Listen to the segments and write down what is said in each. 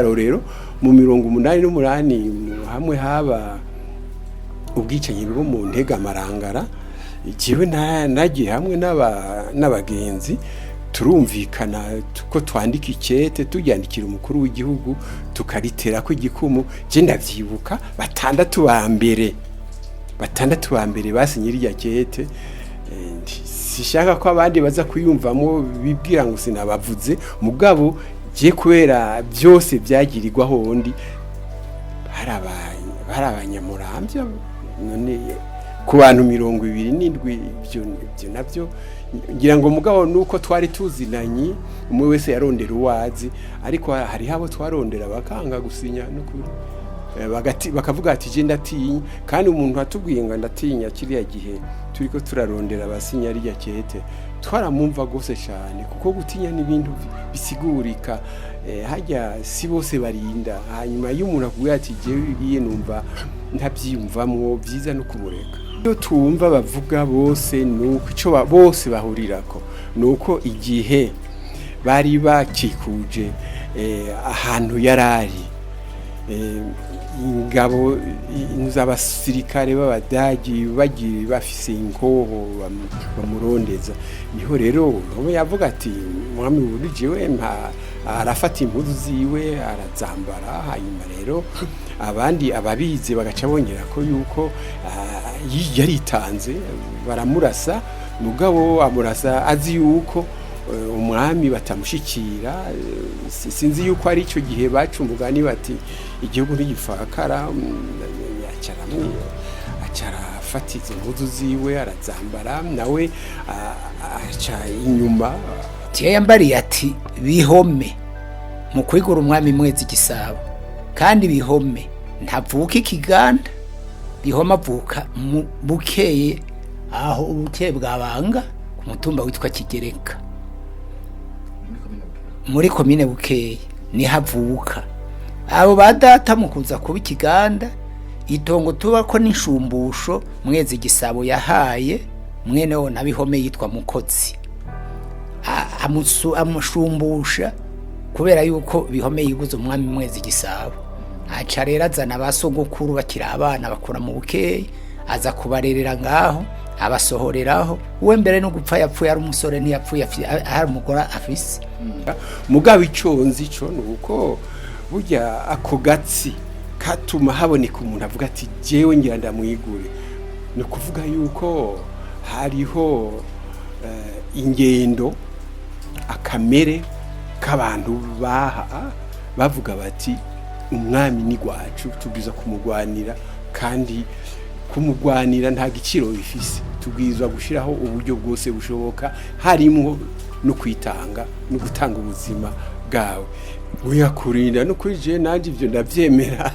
Karorero, mu 88 hamwe haba ubwicanyi bwo mu Ntega Marangara, jewe nagiye hamwe n'abagenzi, turumvikana ko twandika ikete, turyandikira umukuru w'igihugu, tukariterako igikumu. Je ndavyibuka, batandatu ba mbere basinye irya kete. Sishaka ko abandi baza kuyumvamo bibwira ngo sinabavuze, mugabo je kubera byose byagirirwaho undi hari abanyamurambya. None ku bantu 27, ibyo nabyo ngira ngo, mugabo nuko twari tuzinanye, umwe wese yarondera uwazi, ariko hariho abo twarondera bakanga gusinya n'ukuri. Bakavuga ati: "Je ndatinya." Kandi umuntu atubwiye ngo ndatinya kiriya gihe turiko turarondera abasinya rya kete, twaramumva gose cyane, kuko gutinya n'ibintu bisigurika. Hajya si bose barinda. Hanyuma iyo umuntu akubwiye ati: "Jewe bigiye numva ntabyiyumvamwo", byiza no kumureka. Iyo twumva bavuga bose, nuko ico bose bahurirako nuko igihe bari bakikuje ahantu yarari ingabo z'abasirikare b'Abadagi, bagiye bafise inkoho bamurondeza, niho rero umwe yavuga ati: "Mwami wurije mpa." Arafata impuzu ziwe arazambara. Hanyuma rero abandi ababizi bagaca bongera ko yuko yaritanze, baramurasa, mugabo amurasa azi yuko umwami batamushikira. Sinzi yuko ari ico gihe baca umugani bati: "Igihugu ntigifakara." Acarafata izo mpuzu ziwe arazambara, nawe aca inyuma. Tiyo yambariye ati: "Bihome mu kwigura umwami Mwezi Gisabo." Kandi Bihome ntavuka ikiganda, Bihome avuka mu Bukeye, aho ubukeye bwabanga ku mutumba witwa Kigereka muri komine Bukeye, niho avuka. Abo ba data mu kuza kuba ikiganda, itongo tuba ko n'inshumbusho Mwezi Gisabo yahaye mwene wo na Bihome yitwa Mukozi, amushumbusha kubera yuko Bihome yiguze umwami Mwezi Gisabo. Aca rero azana ba sogokuru bakiri abana, bakura mu Bukeyi, aza kubarerera ngaho, abasohoreraho. We mbere no gupfa yapfuye ari umusore, ntiyapfuye hari umugore afise. Mugabo ico nzi co ni uko burya ako gatsi katuma haboneka umuntu avuga ati: "Jewe ngira ndamwigure." Ni ukuvuga yuko hariho ingendo, akamere k'abantu baha bavuga bati: "Umwami ni gwacu, tubwiza kumugwanira, kandi kumugwanira nta giciro bifise, tubwirizwa gushiraho uburyo bwose bushoboka, harimwo no kwitanga no gutanga ubuzima bwawe." Uyakurinda no kuri je nanje ivyo ndavyemera.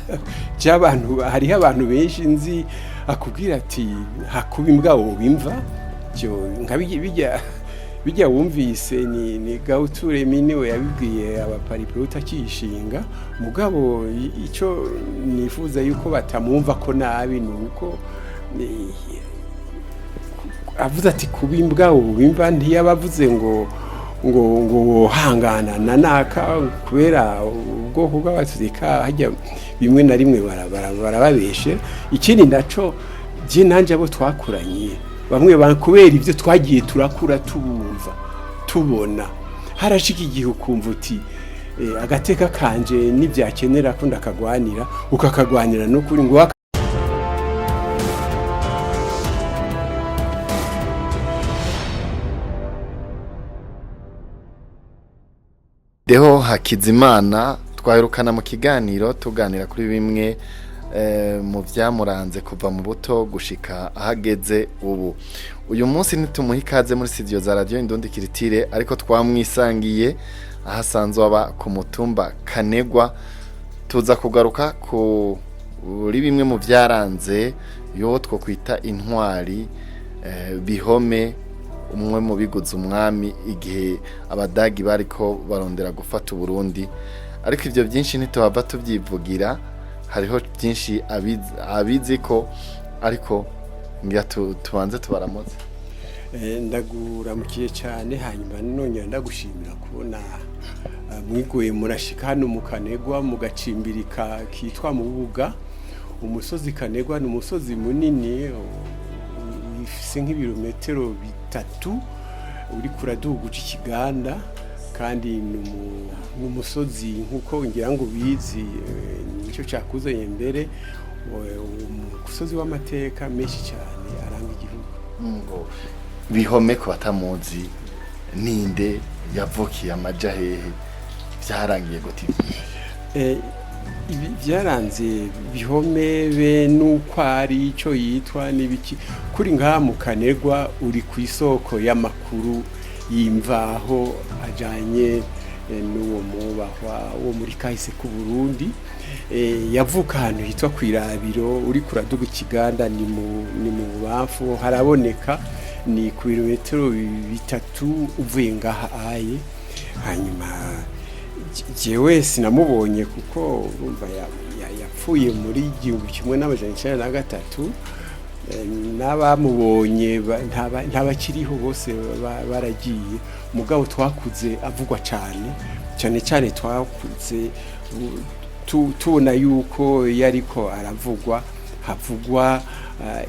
By'abantu, hariho abantu benshi nzi akubwira ati: "Hakuba imbwa wobimva." Byo nka bijya wumvise ni Gauture Mini we yabibwiye abaparipehutu akishinga. Mugabo ico nifuza yuko batamwumva ko nabi, ni uko avuze ati: "Kuba imbwa wumva", ntiyabavuze ngo wohangana na naka kubera ubwoko bw'Abatutsi. Hajya bimwe na rimwe barababeshe. Ikindi naco, je nanje abo twakuranye bamwe kubera ibyo twagiye turakura tubumva tubona, harashika igihe ukumva uti: "Agateka kanje nibyakenera ko ndakagwanira", ukakagwanira no kuri ngo. Deho Hakizimana twaherukana mu kiganiro tuganira kuri bimwe mu byamuranze kuva mu buto gushika ahageze ubu. Uyu munsi ntitumuha ikaze muri studio za Radio Indundi Kiritire, ariko twamwisangiye aho asanzwe aba ku mutumba Kanegwa. Tuza kugaruka kuri bimwe mu byaranze yo two kwita intwari Bihome, umwe mu biguze umwami igihe Abadagi bariko barondera gufata Uburundi. Ariko ibyo byinshi ntituhava tubyivugira, hariho byinshi abizi ko, ariko ngira tubanze tubaramutse. Ndaguramukiye cyane, hanyuma nongera ndagushimira kubona Mwigoye murashika hano mu Kanegwa, mu gacimbirika kitwa Mubuga. Umusozi Kanegwa ni umusozi munini ufise nk'ibirometero 3 uri kuraduga uca Ikiganda, kandi ni umusozi nk'uko ngira ngo ubizi, nicyo cakuzanye mbere, umusozi w'amateka menshi cyane aranga igihugu. Ngo Bihome, ku batamuzi, ninde? Yavukiye amaja hehe? Byarangiye gute? Ibi byaranze Bihome be n'uko ari icyo yitwa n'ibiki. Kuri ngaha mu Kanerwa uri ku isoko y'amakuru y'imvaho ajanye n'uwo mubahwa wo muri kahise k'u Burundi. Yavuka ahantu hitwa kwirabiro, uri kuraduga Ikiganda, ni mu bubamfu haraboneka, ni ku birometero 3 uvuye ngaha aye. Hanyuma jewe sinamubonye kuko urumva yapfuye muri 1903. N'abamubonye ntabakiriho bose, baragiye. Mugabo twakuze avugwa cyane cyane cyane, twakuze tubona yuko iyo ariko aravugwa havugwa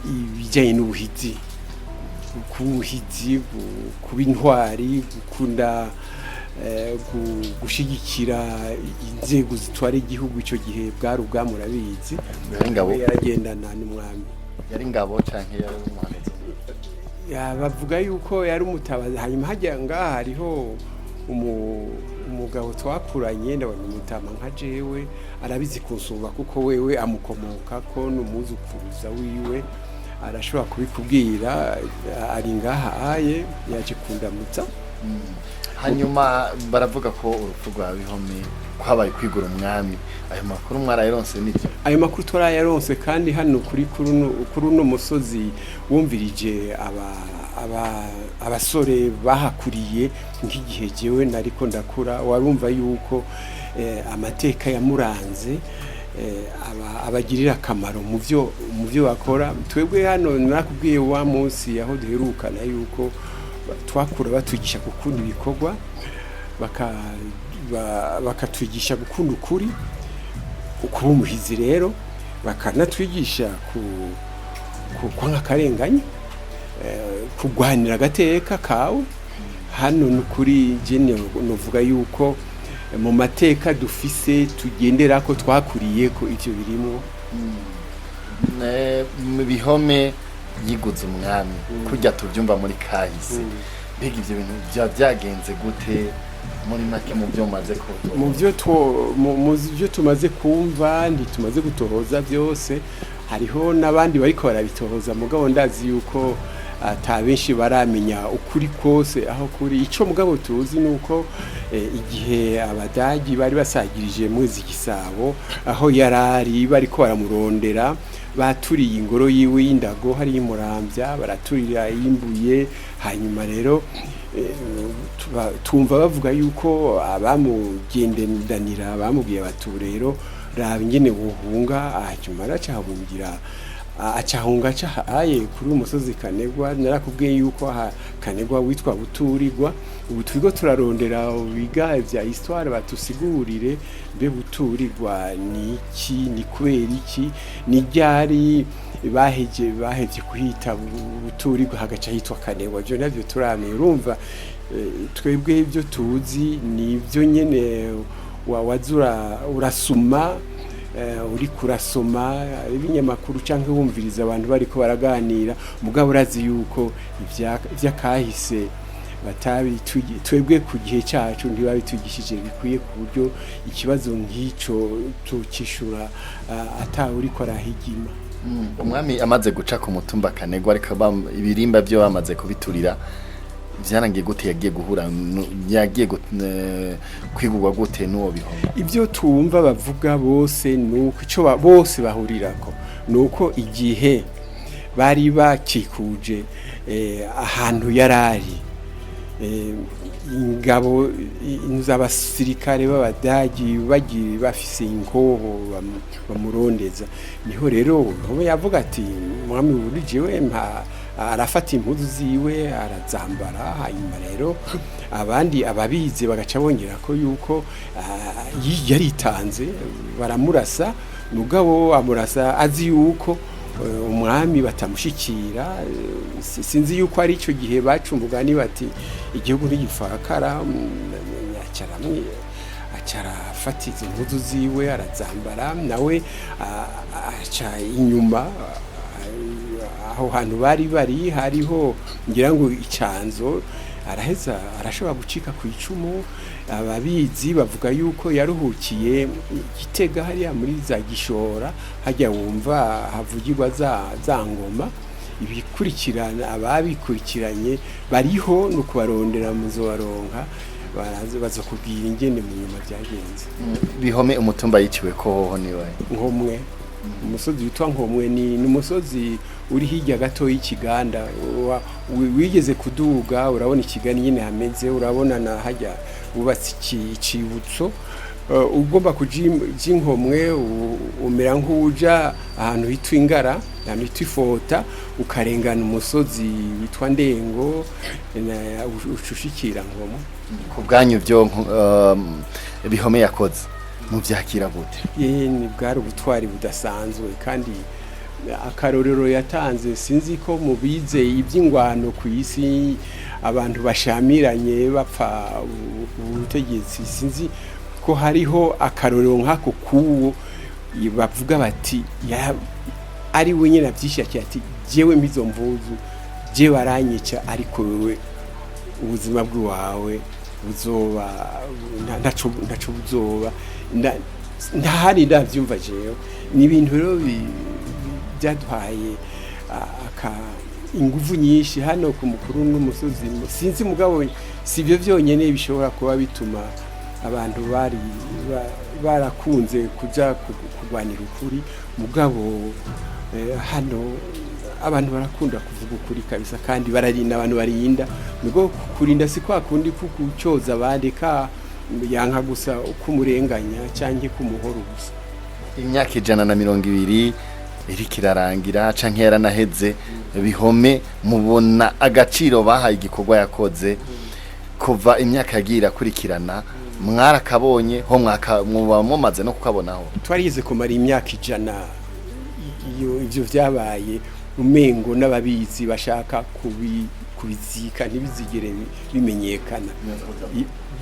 ibijyanye n'ubuhizi, kuba umuhizi, kuba intwari, gukunda gushigikira inzego zitwara igihugu. Icyo gihe bwari ubwami, urabizi. Yari ingabo? Yaragendana n'umwami. Yari ingabo canke yari umuhanuzi? Bavuga yuko yari umutabazi. Hanyuma hajya ngaha hariho umugabo twakuranye, ndabona umutama nka jewe arabizi kunsumba, kuko wewe amukomoka ko n'umuzukuruza wiwe, arashobora kubikubwira. Ari ngaha aye yaje kundamutsa. Hanyuma baravuga ko urupfu rwa Bihome kwabaye kwigura umwami. Ayo makuru mwarayaronse, nibyo? Ayo makuru twarayaronse, kandi hano kuri uno musozi wumvirije abasore bahakuriye nk'igihe jewe nariko ndakura, warumva yuko amateka yamuranze abagirira akamaro mu byo bakora. Twebwe hano narakubwiye wa munsi aho duherukana yuko twakura batwigisha gukunda ibikorwa, bakatwigisha gukunda ukuri, kuba umuhizi rero, bakanatwigisha ku kwanga akarengane, kurwanira agateka kawe. Hano ni ukuri je novuga yuko mu mateka dufise tugendera ko twakuriye ko ivyo birimwo. Mu Bihome yiguze umwami kurya tubyumva muri kahise, mbega ivyo bintu byaba byagenze gute muri make, mu byo mumaze kuvuga? Mu byo tumaze kumva, ntitumaze gutohoza byose, hariho n'abandi bariko barabitohoza, mugabo ndazi yuko ata benshi baramenya ukuri kose aho kuri. Ico mugabo tuzi nuko igihe Abadagi bari basagirije Mwezi Gisabo aho yarari, bariko baramurondera, baturiye ingoro yiwe y'indago hari Muramvya, baraturira yimbuye. Hanyuma rero tumva bavuga yuko abamugendanira bamubwiye bati: "Ubu rero raba ingene wohunga." Hanyuma aracahungira, acahunga aca aye kuri uyu musozi Kanegwa. Narakubwiye yuko aha Kanegwa witwa Buturirwa. Ubu turiko turarondera biga vya histoire batusigurire mbe Buturirwa ni iki, ni kubera iki, ni ryari bahevye kuhita Buturirwa hagaca hitwa Kanegwa. Ivyo navyo turamenye. Urumva twebwe ibyo tuzi ni ibyo nyene waza urasuma, uri kurasoma ibinyamakuru cyangwa wumviriza abantu bariko baraganira. Mugabo urazi yuko ivyakahise twebwe ku gihe cyacu ntibabitugishije bikwiye, ku buryo ikibazo nk'icyo tukishura atawe uriko arahigima. Umwami amaze guca ku mutumba Kanegwa, ariko ibirimba byo bamaze kubiturira, vyarangiye gute? Yagiye guhura yagiye kwigurwa gute n'uwo Bihome? Ibyo twumva bavuga bose nuko icyo bose bahurirako nuko igihe bari bakikuje ahantu yarari, ingabo z'abasirikare b'Abadagi bagiye bafise inkoho bamurondeza, niho rero Bihome yavuga ati: "Mwami wuri jewe mpa Arafata impuzu ziwe arazambara. Hanyuma rero abandi ababizi bagaca bongera ko yuko yaritanze, baramurasa, mugabo amurasa azi yuko umwami batamushikira. Sinzi yuko ari ico gihe baca umugani bati igihugu ntigifakara. Acaramwe aca arafata izo mpuzu ziwe arazambara, nawe aca inyuma aho hantu bari hariho ngira ngo icanzo, araheza arashobora gucika ku icumu. Ababizi bavuga yuko yaruhukiye Gitega hariya muri za Gishora, hajya wumva havugirwa za ngoma. Ibikurikirana, ababikurikiranye bariho, ni ukubarondera muzobaronka, baraza bazokubwira ingene mu nyuma byagenze. Bihome umutumba yiciwe ko hoho niwe? Nkomwe, umusozi witwa Nkomwe, ni umusozi uri hirya gato y'Ikiganda. Wigeze kuduga urabona Ikiganda nyine hameze, urabona na hajya wubatse icibutso. Ugomba kuja Inkomwe, umera nk'uja ahantu hitwa Ingara, ahantu hitwa Ifota, ukarengana umusozi witwa Ndengo, ucushikira Nkomwe. Ku bwanyu byo Bihome yakoze muvyakira gute? Ye, ni bwari ubutwari budasanzwe kandi akarorero yatanze, sinzi ko mubize iby'ingwano ku isi, abantu bashamiranye bapfa ubutegetsi, sinzi ko hariho akarorero nk'ako kuwo bavuga bati ari we nyine abyishakiye, ati jewe mpizo mvuzu, je baranyica, ariko wewe ubuzima bw'iwawe buzoba ntaco buzoba. Ndahari ndavyumva jewe, ni ibintu rero byaduhaye inguvu nyinshi hano ku mukuru n'umusozi. Sinzi, mugabo si ibyo byonyine bishobora kuba bituma abantu bari barakunze kuja kurwanira ukuri, mugabo hano abantu barakunda kuvuga ukuri kabisa, kandi bararinda, abantu barinda. Nubwo kurinda si kwa kundi kucyoza abandi, ka yanka gusa ukumurenganya cyangwa kumuhora ubusa. Imyaka 120 iriko irarangira canke yaranaheze. Bihome mubona agaciro bahaye igikorwa yakoze kuva imyaka yagiye irakurikirana, mwarakabonye ho muba mumaze no kukabonaho? Twarigeze kumara imyaka 100 iyo ivyo vyabaye, umengo n'ababizi bashaka kubizika ntibizigere bimenyekana.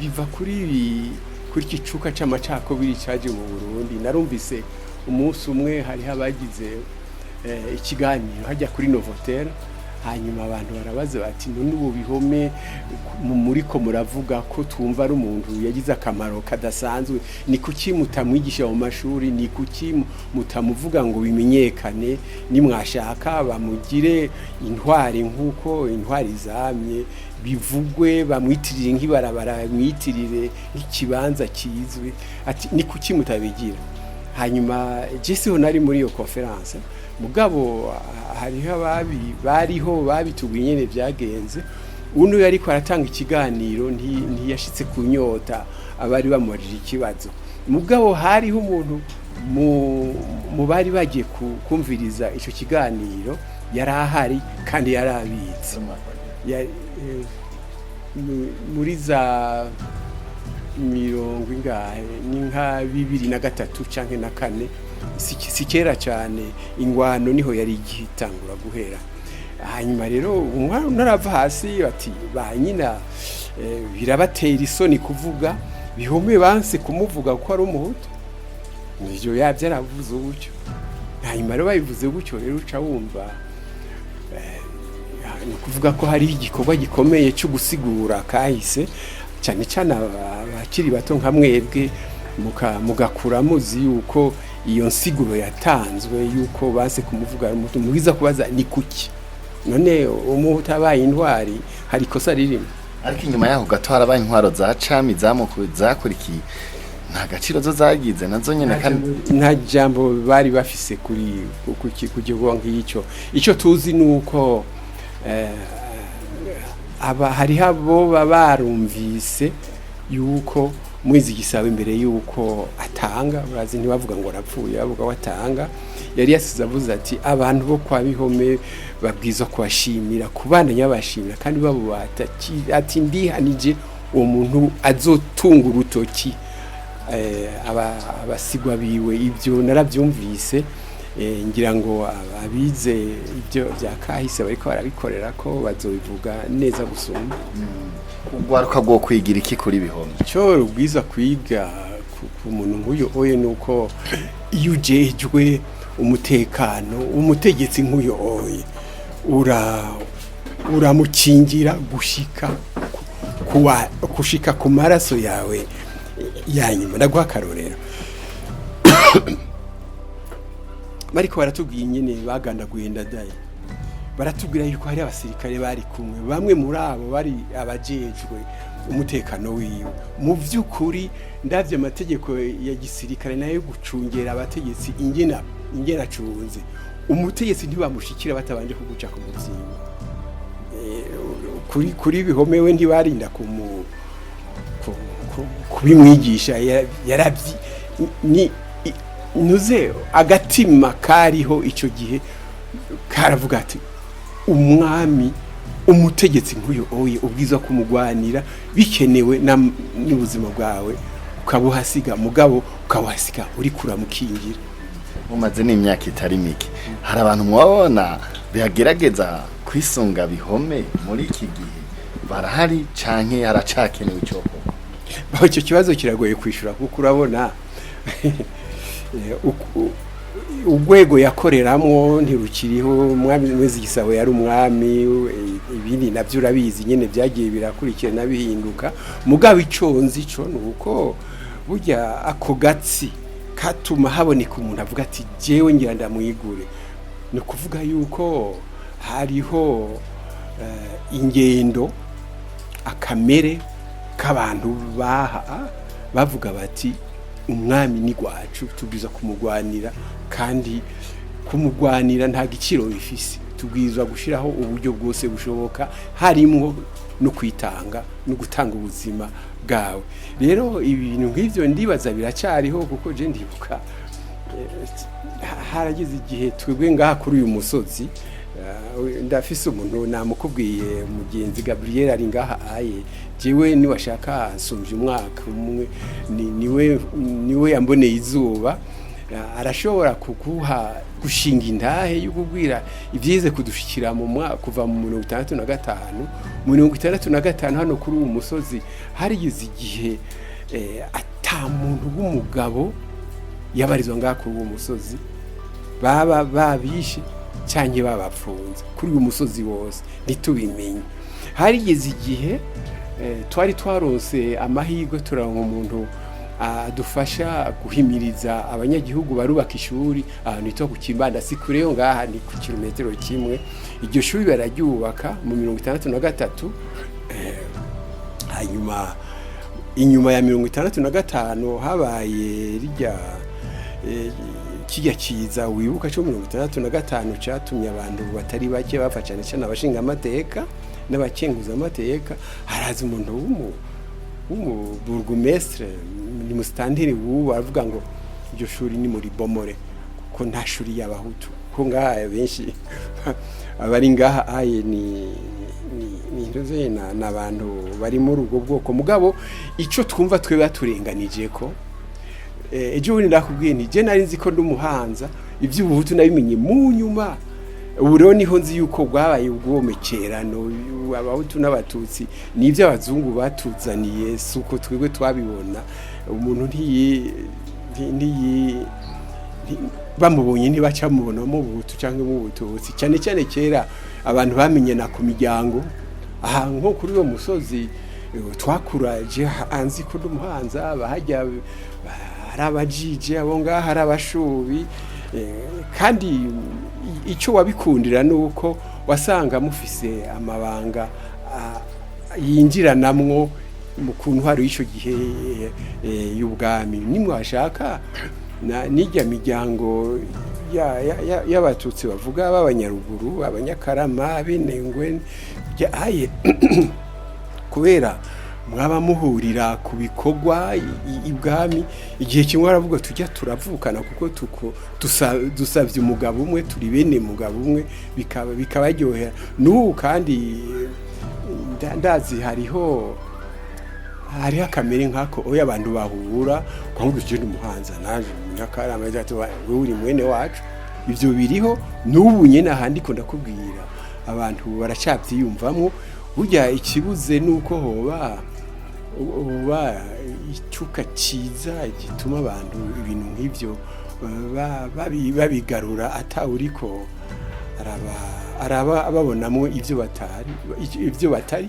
Biva kuri iki cuka c'amacakubiri caje mu Burundi. Narumvise umunsi umwe hariho abagize ikiganiro hajya kuri Novotel, hanyuma abantu barabaza bati none ubu Bihome muriko muravuga ko twumva ari umuntu yagize akamaro kadasanzwe, ni kuki mutamwigisha mu mashuri? Ni kuki mutamuvuga ngo bimenyekane? Nimwashaka bamugire intwari nk'uko intwari zamye bivugwe, bamwitirire nk'ibarabara, bamwitirire nk'ikibanza kizwi, ati ni kuki mutabigira? Hanyuma jesiho nari muri iyo conference, mugabo hariho ababi bariho babitubwiye nyene byagenze. Uno yariko aratanga ikiganiro ntiyashitse ku nyota abari bamubajije ikibazo, mugabo hariho umuntu mu bari bagiye kumviriza ico kiganiro yari ahari kandi yari abizi. Muri za mirongo ingahe, ni nka 2003 canke na kane, si kera cyane, ingwano niho yari igitangura guhera. Hanyuma rero umwana arava hasi bati ba nyina birabatera isoni kuvuga Bihome, banse kumuvuga ko ari umuhutu, nivyo yabyo aravuze gutyo. Hanyuma rero babivuze gutyo rero uca wumva ni ukuvuga ko hari igikorwa gikomeye cyo gusigura kahise, cyane cyane abakiri bato nka mwebwe, mugakura muzi yuko iyo nsiguro yatanzwe yuko base kumuvuga ari umuhutu, mwiza kubaza ni kuki none umuhutu abaye intwari hari ikosa ririmo? Ariko inyuma yaho gato harabaye intwaro za cami zakurikiye, nta gaciro zo zagize nazo nyene kandi? Nta jambo bari bafise kuri ku gikorwa nk'icyo. Icyo tuzi ni uko aba hariho abo baba barumvise yuko Mwezi Gisabo imbere yuko atanga, urazi ntibavuga ngo arapfuye, bavuga ko atanga, yari yasize avuze ati abantu bo kwa Bihome babwirizwa kubashimira, kubandanya babashimira kandi babubata, ati ndihanije uwo muntu azotunga urutoki abasigwa biwe. Ibyo narabyumvise, ngira ngo abize ibyo bya kahise bariko barabikorera ko bazobivuga neza gusumba. Urwaruka rwo kwigira iki kuri Bihome? Icyo rubwiza kwiga ku muntu nk'uyu oye ni uko iyo ujejwe umutekano, umutegetsi nk'uyu oye, uramukingira gushika ku maraso yawe ya nyuma. Ndaguha akarorero. Bariko baratubwiye nyine bagandaguye Ndadaye, baratubwira yuko hari abasirikare bari kumwe, bamwe muri abo bari abajejwe umutekano wiwe. Mu by'ukuri ndavye amategeko ya gisirikare nayo gucungera abategetsi ingena acunze umutegetsi, ntibamushikira batabanje kuguca ku muvyimba. Kuri Bihome we ntibarinda kubimwigisha, yaravyi ni ntuze agatima kariho icyo gihe karavuga ati umwami, umutegetsi nk'uyu oye, ubwiza kumugwanira bikenewe n'ubuzima bwawe ukabuhasiga, mugabo ukabuhasiga uri kuramukingira. Mumaze n'imyaka itari mike, hari abantu mwabona bagerageza kwisunga Bihome muri iki gihe? Barahari canke haracakenewe ico korwa? Icyo kibazo kiragoye kwishyura kuko urabona urwego yakoreramo ntirukiriho. Umwami Mwezi Gisabo yari umwami, ibindi nabyo urabizi nyine byagiye birakurikirana bihinduka. Mugabo icyo nzi cyo ni uko burya ako gatsi katuma haboneka umuntu avuga ati jewe ngira ndamwigure, ni ukuvuga yuko hariho ingendo, akamere k'abantu baha bavuga bati umwami ni gwacu, tubwiza kumugwanira, kandi kumugwanira nta giciro bifise, tubwirizwa gushiraho uburyo bwose bushoboka, harimwo no kwitanga no gutanga ubuzima bwawe. Rero ibintu nk'ivyo ndibaza biracyariho, kuko je ndibuka harageze igihe twebwe ngaha kuri uyu musozi, ndafise umuntu namukubwiye, mugenzi Gabriel ari ngaha aye, jewe niwashaka nsumvye umwaka umwe, niwe yamboneye izuba. Arashobora kuguha gushinga intahe yo kubwira ibyize kudushikira mu mwaka kuva mu 65. Mu 65 hano kuri uyu musozi harigeze igihe ata muntu w'umugabo yabarizwa ngaha kuri uwo musozi, baba babishe cyangwa babapfunze kuri uyu musozi wose ntitubimenye. Harigeze igihe twari twarose amahirwe turonka umuntu adufasha guhimiriza abanyagihugu, barubaka ishuri ahantu hitwa ku Kimbanda, si kure yo ngaha, ni ku kilometero kimwe. Iryo shuri bararyubaka mu 63. Hanyuma inyuma ya 65 habaye rirya kijya kiza wibuka cyo 65 cyatumye abantu batari bake bapfa, cyane cyane abashinga amateka n'abakenguza amateka. Haraza umuntu w'umu burugumestre, ni musitanteri w'ubu, aravuga ngo iryo shuri ni muri bomore kuko nta shuri y'abahutu, ko ngaha benshi abari ngaha aye ni ntuze na abantu bari muri ubwo bwoko. Mugabo ico twumva twe baturenganije ko ejo bundi ndakubwiye nti je nari nzi ko ndi umuhanza, iby'ubuhutu nabimenye mu nyuma. Ubu rero niho nzi yuko bwabaye ubwomekerano, abahutu n'abatutsi ni ibyo abazungu batuzaniye, si uko twebwe twabibona. Umuntu ntiyi bamubonye ntibaca mubonamo ubuhutu cyangwa mu bututsi. Cyane cyane kera abantu bamenyana ku miryango. Aha nko kuri uwo musozi twakuraje anzi ko ndi umuhanza, bahajya hari abajije abo ngaha, hari abashubi, kandi icyo wabikundira ni uko wasanga mufise amabanga yinjiranamwo mu kuntu hari icyo gihe y'ubwami nimwashaka n'ijya miryango y'abatutsi bavuga b'abanyaruguru, abanyakarama, abenengwe aye, kubera Mwaba muhurira ku bikorwa ibwami. Igihe kimwe aravuga, tujya turavukana kuko dusavye umugabo umwe, turi bene mugabo umwe, bikabaryohera. N'ubu kandi ndazi hariho akamere nkako, oya, abantu bahura kwanga ugenda umuhanza naje Munyakarama, ati wewe uri mwene wacu. Ivyo biriho n'ubu nyene. Ahandi ko ndakubwira, abantu baracavyiyumvamwo. Burya ikibuze nuko hoba icuka ciza gituma abantu ibintu nk'ivyo babigarura atawuriko araba ababonamwo ivyo batari.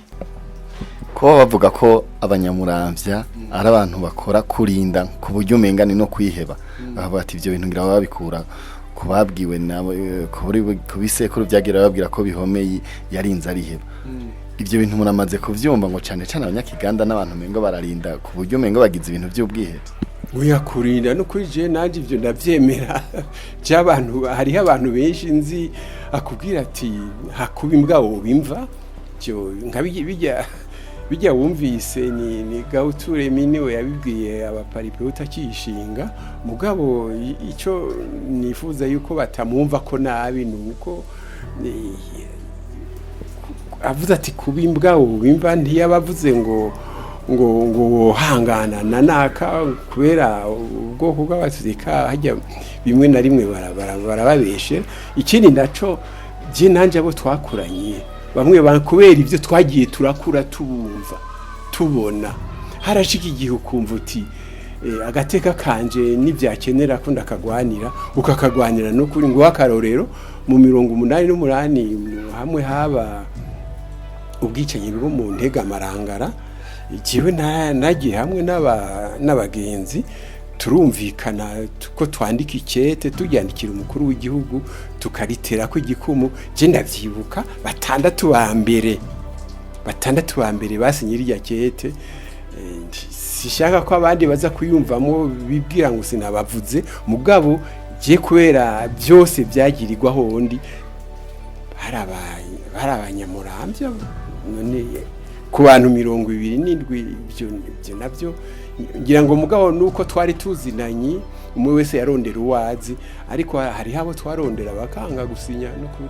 Kuba bavuga ko Abanyamuramvya ari abantu bakora kurinda ku buryo umenga ni no kwiheba, bakavuga ati ibyo bintu ngira baba babikura ku babwiwe nabo, ku bisekuru byagira bababwira ko Bihome yarinze ariheba. Ibyo bintu muramaze kuvyumva, ngo cane cane Abanyakiganda n'abantu umengo bararinda ku buryo umengo bagize ibintu by'ubwihebe? Oya, kurinda no kuri je nanje ivyo ndavyemera. By'abantu, hariho abantu benshi nzi akubwira ati hakuba imbwa wobimva byo nka bijya wumvise ni Gauture niwe yabibwiye Abaparipe utakishinga. Mugabo ico nifuza yuko batamwumva ko nabi nuko avuze ati kuba imbwa wobimva, ntiyabavuze ngo wohangana na naka kubera ubwoko bw'Abaturika. Hajya bimwe na rimwe barababeshe. Ikindi naco, je nanje abo twakuranye bamwe kubera ibyo twagiye turakura tubumva tubona, harashika igihe ukumva uti agateka kanje nibyakenera ko ndakagwanira, ukakagwanira. No kuri ngo akarorero, mu 88 hamwe haba ubwicanyi bwo mu Ntega Marangara, jewe nagiye hamwe n'abagenzi, turumvikana ko twandika ikete turyandikira umukuru w'igihugu, tukaritera ko igikumu. Je ndavyibuka, batandatu ba mbere basinye irya kete. Sishaka ko abandi baza kuyumvamo bibwira ngo sinabavuze, mugabo je kubera byose byagirirwaho ndi hari Abanyamuramvya. None ku bantu 27, ibyo nabyo ngira ngo, mugabo nuko twari tuzinanye, umwe wese yarondera uwazi, ariko hariho abo twarondera bakanga gusinya n'ukuri.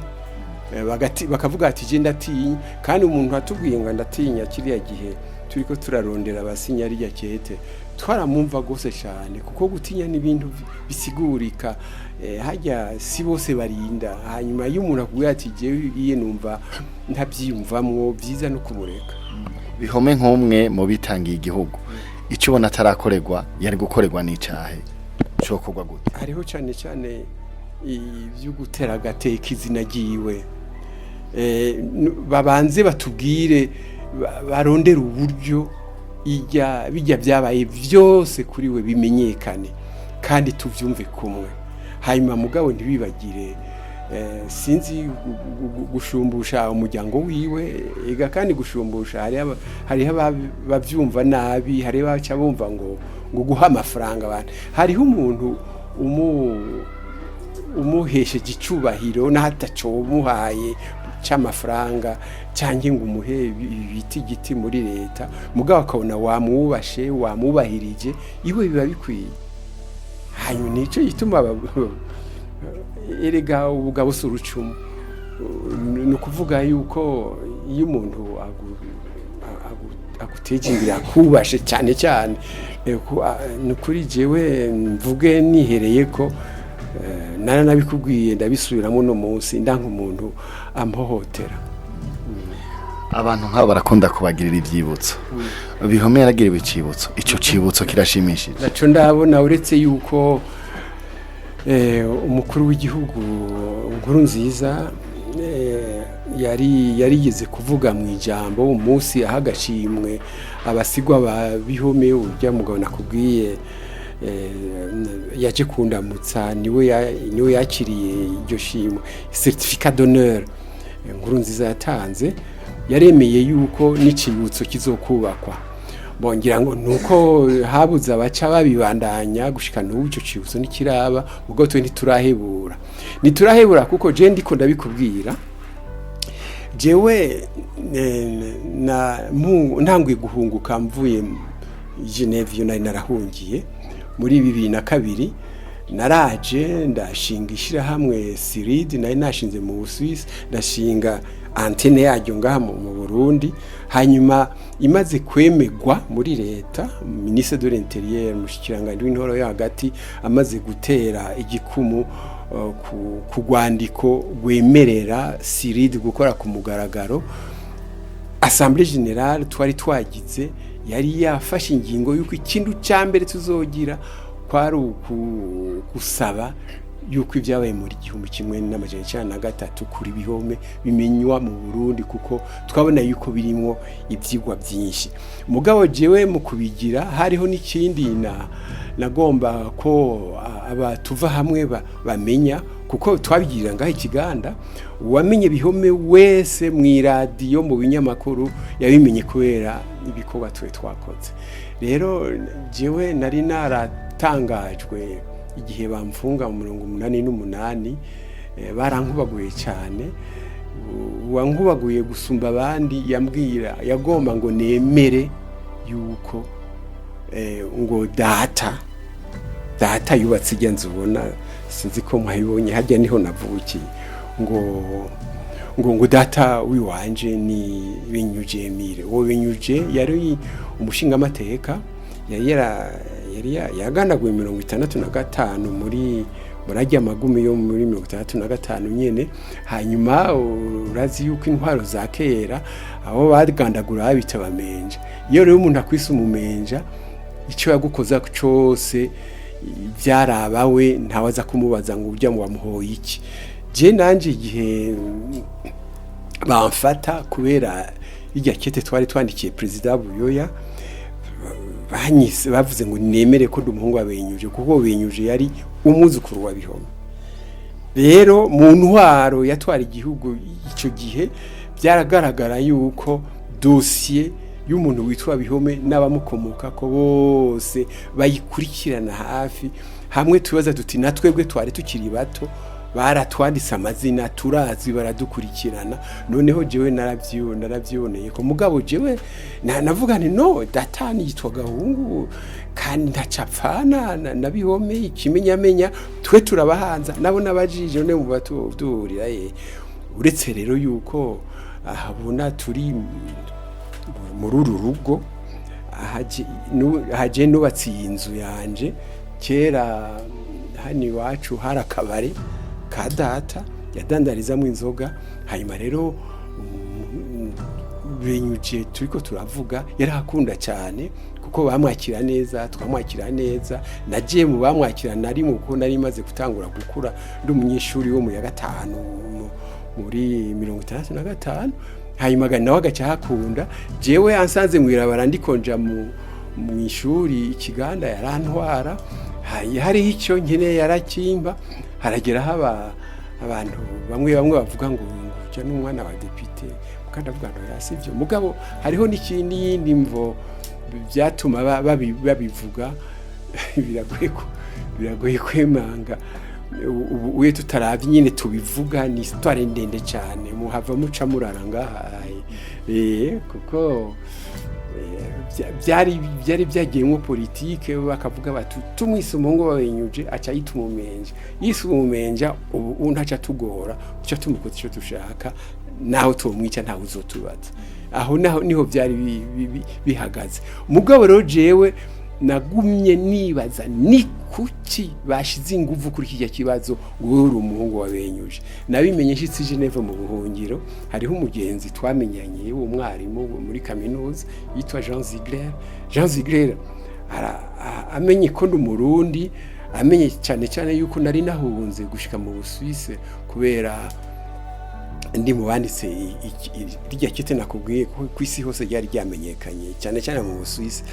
Bakavuga ati je ndatinya. Kandi umuntu atubwiye ngo ndatinya kiriya gihe turiko turarondera abasinya rirya kete, twaramumva gose cyane, kuko gutinya n'ibintu bisigurika. Hajya si bose barinda. Hanyuma iyo umuntu akubwira ati jewe iye numva ntabyiyumvamwo, byiza no kumureka. Bihome nk'umwe mu bitangiye igihugu, icyo ubona atarakorerwa yari gukorerwa n'icahe? Cokorwa gute? Hariho cyane cyane ibyo gutera agateka izina ryiwe. Babanze batubwire, barondere uburyo ijya bijya byabaye byose kuri we bimenyekane kandi tubyumve kumwe. Hanyuma mugabo ntibibagire, sinzi, gushumbusha umuryango wiwe. Ega kandi gushumbusha hariho abavyumva nabi, hariho abaca bumva ngo guha amafaranga abantu. Hariho umuntu umuhesheje icubahiro n'ataco umuhaye c'amafaranga cyangwa ngo umuhe ibiti giti muri leta, mugabo akabona wamwubashe, wamubahirije, iwe biba bikwiye. Hanyuma nico gituma erega ubugabo si urucumu. Ni ukuvuga yuko iyo umuntu aguteje imbere, akubashe cyane cyane, ni ukuri jewe mvuge nihereye ko naranabikubwiye, ndabisubiramo uno munsi, ndanka umuntu ampohotera. Abantu nk'abo barakunda kubagirira ibyibutso. Bihome yaragiriwe icibutso, ico cibutso kirashimishije? Naco ndabona, uretse yuko umukuru w'igihugu nkuru nziza yari yarigeze kuvuga mu ijambo umunsi aha agashimwe abasigwa ba Bihome, urya mugabo nakubwiye yaje kundamutsa, niwe yakiriye iryo shimwe, certificat d'honneur nkuru nziza yatanze, yaremeye yuko n'icibutso kizokubakwa. Bongera ngo nuko habuze abaca babibandanya gushika n'ubu ico cibutso ntikiraba. Ubwo twe ntiturahebura, ntiturahebura, kuko je ndiko ndabikubwira. Jewe na ntanguye guhunguka mvuye Geneve iyo nari narahungiye muri 2002, naraje ndashinga ishyirahamwe CIRID nari nashinze mu Busuwisi, ndashinga antenne yaryo ngaha mu Burundi. Hanyuma imaze kwemegwa muri leta, ministre de l'Intérieur, umushikiranganji w'intwaro yo hagati, amaze gutera igikumu ku rwandiko rwemerera CIRID gukora ku mugaragaro, Assemblée Générale twari twagize yari yafashe ingingo y'uko ikintu cya mbere tuzogira kwari gusaba yuko ibyabaye muri 1993 kuri Bihome bimenywa mu Burundi, kuko twabona yuko birimo ibyigwa byinshi. Mugabo jewe mu kubigira hariho n'ikindi na nagomba ko aba tuva hamwe bamenya, kuko twabigirira ngaho ikiganda. Uwamenye Bihome wese mu iradiyo, mu binyamakuru, yabimenye kubera ibikorwa twe twakoze. Rero jewe nari naratangajwe igihe bamfunga mu 88, barankubaguye cyane. Uwankubaguye gusumba abandi yambwira, yagomba ngo nemere yuko ngo data yubatse ijya nzu ubona, sinzi ko mwayibonye hajya, niho navukiye, ngo data wiwanje ni Binyuje Emile. Uwo Binyuje yari umushingamateka, yari yagandaguye 65 muri murajya amagumi yo muri 65 nyene. Hanyuma urazi yuko intwaro za kera abo bagandagura babita bamenja. Iyo rero umuntu akwise umumenja, icyo yagukoza cyose byarabawe, ntawe aza kumubaza ngo ujya mu bamuhoye iki. Je nanje igihe bamfata kubera irya kete twari twandikiye perezida Buyoya, banyise, bavuze ngo nemere ko ndi umuhungu wa Benyuje, kuko Benyuje yari umwuzukuru wa Bihome. Rero mu ntwaro yatwara igihugu icyo gihe byaragaragara yuko dosiye y'umuntu witwa Bihome n'abamukomoka ko bose bayikurikirana hafi. Hamwe tubaza tuti na twebwe twari tukiri bato baratwanditse amazina, turazi, baradukurikirana. Noneho jewe naravyiboneye ko mugabo jewe navuga nti no data yitwa Gahungu kandi ntacapfana na Bihome, ikimenyamenya twe turabahanza nabo nabajije none mu batuduhurira ye. Uretse rero yuko ahabona turi muri uru rugo ahaje nubatse iyi nzu yanje, kera hano iwacu hari akabare ka data yadandarizamo inzoga. Hanyuma rero Benyuje turiko turavuga yarahakunda cyane, kuko bamwakira neza, twamwakira neza. Nagiye mu bamwakira nari mu kuko nari maze gutangura gukura, ndi umunyeshuri wo mu ya gatanu muri 65. Hanyuma nawe agaca ahakunda. Jewe ansanze mwirabara ndikonja mu ishuri ikiganda yarantwara, hariho icyo nkeneye yarakimba. Haragera haba abantu bamwe bamwe bavuga ngo ujya n'umwana wa depite, kandi avuga ngo sivyo. Mugabo hariho n'ikindi yindi mvo byatuma babivuga, biragoye kwemanga ubu uye tutaravye nyine tubivuga, ni histoire ndende cyane, muhava muca murara ngaha, kuko byari byagiyemo politike. Bakavuga bati tumwise umuhungu wabenyuje aca yita umumenja, yise umumenja ubu ntaca tugora, tuca tumukoza icyo dushaka, naho tumwica ntawe uzotubaza. Aho naho niho byari bihagaze. Mugabo rero jewe nagumye nibaza ni kuki bashize ingufu kuri kijya kibazo ngo uri umuhungu wabenyuje. Nabimenye nshitse i Geneve mu buhungiro, hariho umugenzi twamenyanye w'umwarimu muri kaminuza yitwa Jean Ziegler. Jean Ziegler amenye ko ndi umurundi, amenye cyane cyane yuko nari nahunze gushika mu Busuwisi kubera ndi mu banditse irya kete nakubwiye ko ku isi hose ryari ryamenyekanye, cyane cyane mu Busuwisi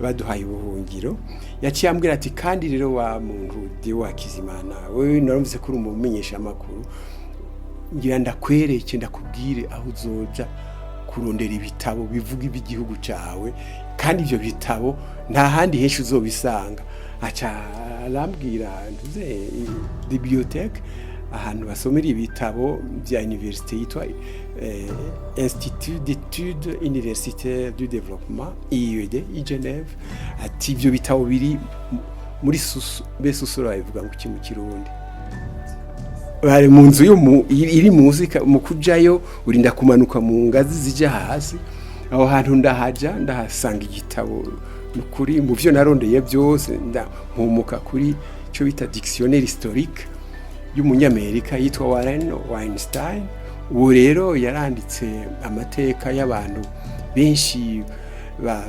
baduhaye ubuhungiro. Yaciye ambwira ati: "Kandi rero wa muntu de wa Kizimana wewe, narumvise ko uri umumenyesha amakuru, ngira ndakwereke, ndakubwire aho uzoja kurondera ibitabo bivuga iby'igihugu cyawe, kandi ibyo bitabo nta handi henshi uzobisanga." Aca arambwira ntuze bibliothèque. Ahantu basomera ibitabo bya université yitwa Institut d'études universitaires du développement, IUD, i Genève. Ati ibyo bitabo biri muri sous-sol. Mbe sous-sol babivuga ngo iki mu Kirundi? Bari mu nzu yo iri muzika, mu kujayo urinda kumanuka mu ngazi zija hasi. Aho hantu ndahaja, ndahasanga igitabo. Nukuri mu byo narondeye byose, mpumuka kuri cyo bita dictionnaire historique y'umunyamerika yitwa Warren Weinstein. Uwo rero yaranditse amateka y'abantu benshi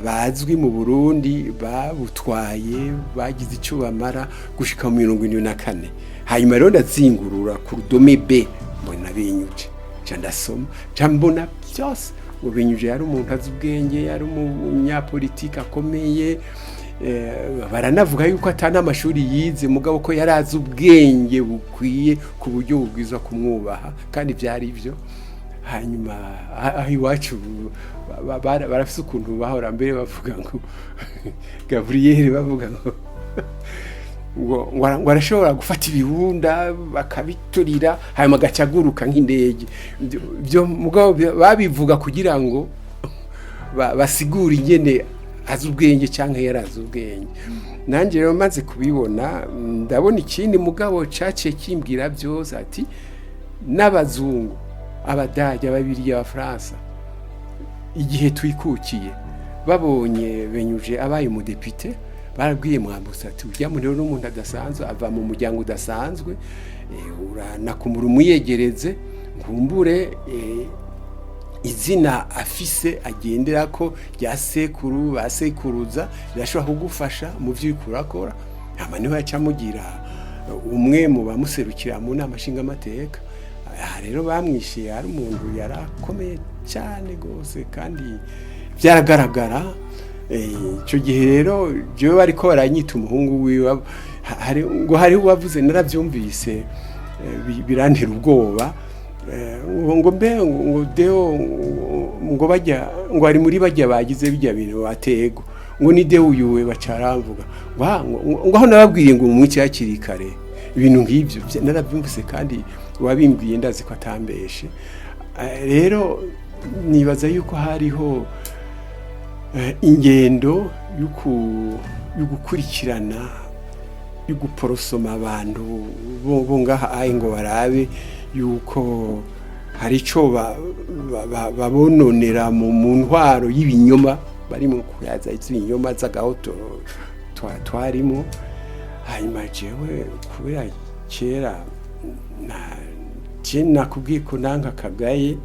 bazwi mu Burundi babutwaye, bagize icyo bamara gushika mu 74. Hanyuma rero ndazingurura ku rudome B, mbona Binyuje, nca ndasoma, nca mbona byose ngo Binyuje yari umuntu azi ubwenge, yari umunyapolitike akomeye. Baranavuga yuko atana amashuri yize, mugabo ko yari azi ubwenge bukwiye ku buryo bubwiza kumwubaha, kandi byari byo. Hanyuma aho iwacu barafise ukuntu bahora mbere bavuga ngo Gabriel, bavuga ngo arashobora gufata ibibunda bakabiturira, hanyuma agaca aguruka nk'indege. Byo mugabo babivuga kugira ngo basigure ingene azi ubwenge cyangwa yari azi ubwenge. Nanjye rero maze kubibona, ndabona ikindi mugabo caciye kimbwira byose, ati n'abazungu, Abadage, Ababirigi, Abafaransa, igihe twikukiye babonye Benyuje abaye umudepite, barabwiye Mwambutsa ati ujya muri rero n'umuntu adasanzwe, ava mu muryango udasanzwe, uranakumura umuyegereze, nkumbure izina afise agendera ko rya sekuru ba sekuruza rirashobora kugufasha mu byo uriko urakora. Hama niho yaca amugira umwe mu bamuserukira mu nama nshingamateka. Aha rero bamwishe ari umuntu yarakomeye cyane rwose, kandi byaragaragara. Icyo gihe rero jewe bariko baranyita umuhungu wiwe, ngo hariho uwavuze, narabyumvise, birantera ubwoba, ngo mbe ngo Deo ngo bajya ngo ari muri bajya bagize bijya bintu batego, ngo ni Deo uyuwe, bacaramvuga ngo ngo aho nababwiye ngo mumwice hakiri kare. Ibintu nk'ibyo narabyumvise, kandi uwabimbwiye ndazi ko atambeshe. Rero nibaza yuko hariho ingendo yo gukurikirana, yo guporosoma abantu bo ngaha aye, ngo barabe yuko hari ico babononera mu ntwaro y'ibinyoma bari mu kuyaza, ibinyoma z'agahotoro twarimo. Hanyuma jewe kubera kera na je nakubwiye ko nanka kagaye,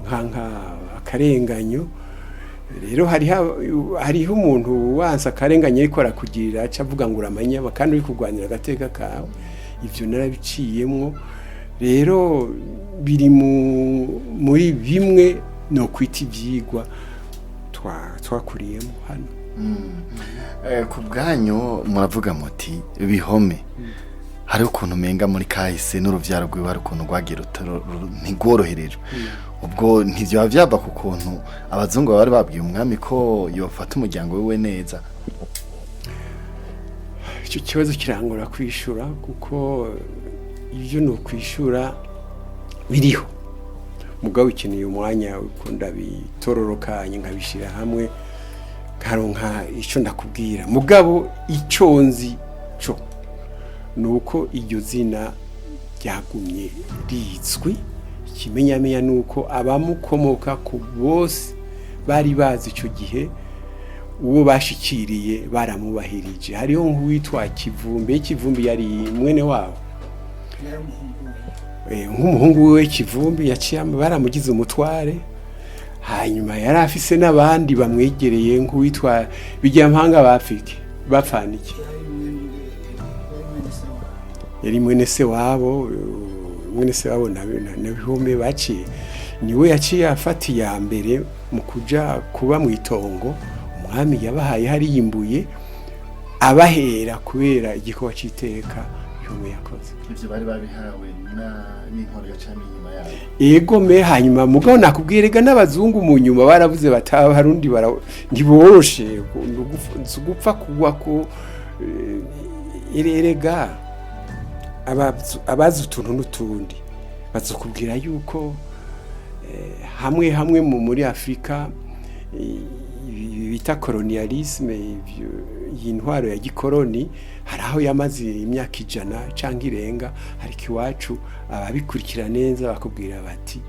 nkanka akarenganyo. Rero hariho umuntu wansa akarenganye ariko arakugirira, aca avuga ngo uramanyama kandi uri kurwanira agateka kawe. Ivyo narabiciyemwo. Rero biri muri bimwe no kwita ivyigwa twakuriyemo hano. Ku bwanyu muravuga muti Bihome hari ukuntu umenga muri kahise n'uruvyaro rwiwe hari ukuntu rwagiye ntigworoherejwe. Ubwo ntivyoba vyava ku kuntu abazungu bari babwiye umwami ko yofata umuryango wiwe neza? Icyo kibazo kirangora kwishura, kuko ibyo ni ukwishura biriho, mugabo ukeneye umwanya uko ndabitororokanye, nkabishyira hamwe, nkaronka icyo ndakubwira. Mugabo icyo nzi cyo ni uko iryo zina ryagumye rizwi. Ikimenyamenya ni uko abamukomoka ku bose bari bazi icyo gihe uwo bashikiriye baramubahirije. Hariho nk'uwitwa Kivumbi. Kivumbi yari mwene wabo, nk'umuhungu wiwe Kivumbi yaciye baramugize umutware. Hanyuma yari afise n'abandi bamwegereye, nk'uwitwa Bijyampanga, bapfike bapfaniki, yari mwene se wabo, mwene se wabo na Bihome. Baciye niwe yaciye afata iya mbere mu kuja kuba mu itongo umwami yabahaye hariyimbuye, abahera kubera igikorwa c'iteka Bihome yakoze. Ivyo bari babihawe n'inkoro ya cami inyuma yabo? Ego me. Hanyuma mugabo nakubwira ega n'abazungu mu nyuma baravuze bataba harundi bara ntiboroshe gupfa kugwa ko erega abazi utuntu n'utundi bazokubwira yuko hamwe hamwe muri Afrika ibi bita colonialisme, iyi ntwaro ya gikoroni, hari aho yamaze imyaka 100 canke irenga, ariko iwacu ababikurikira neza bakubwira bati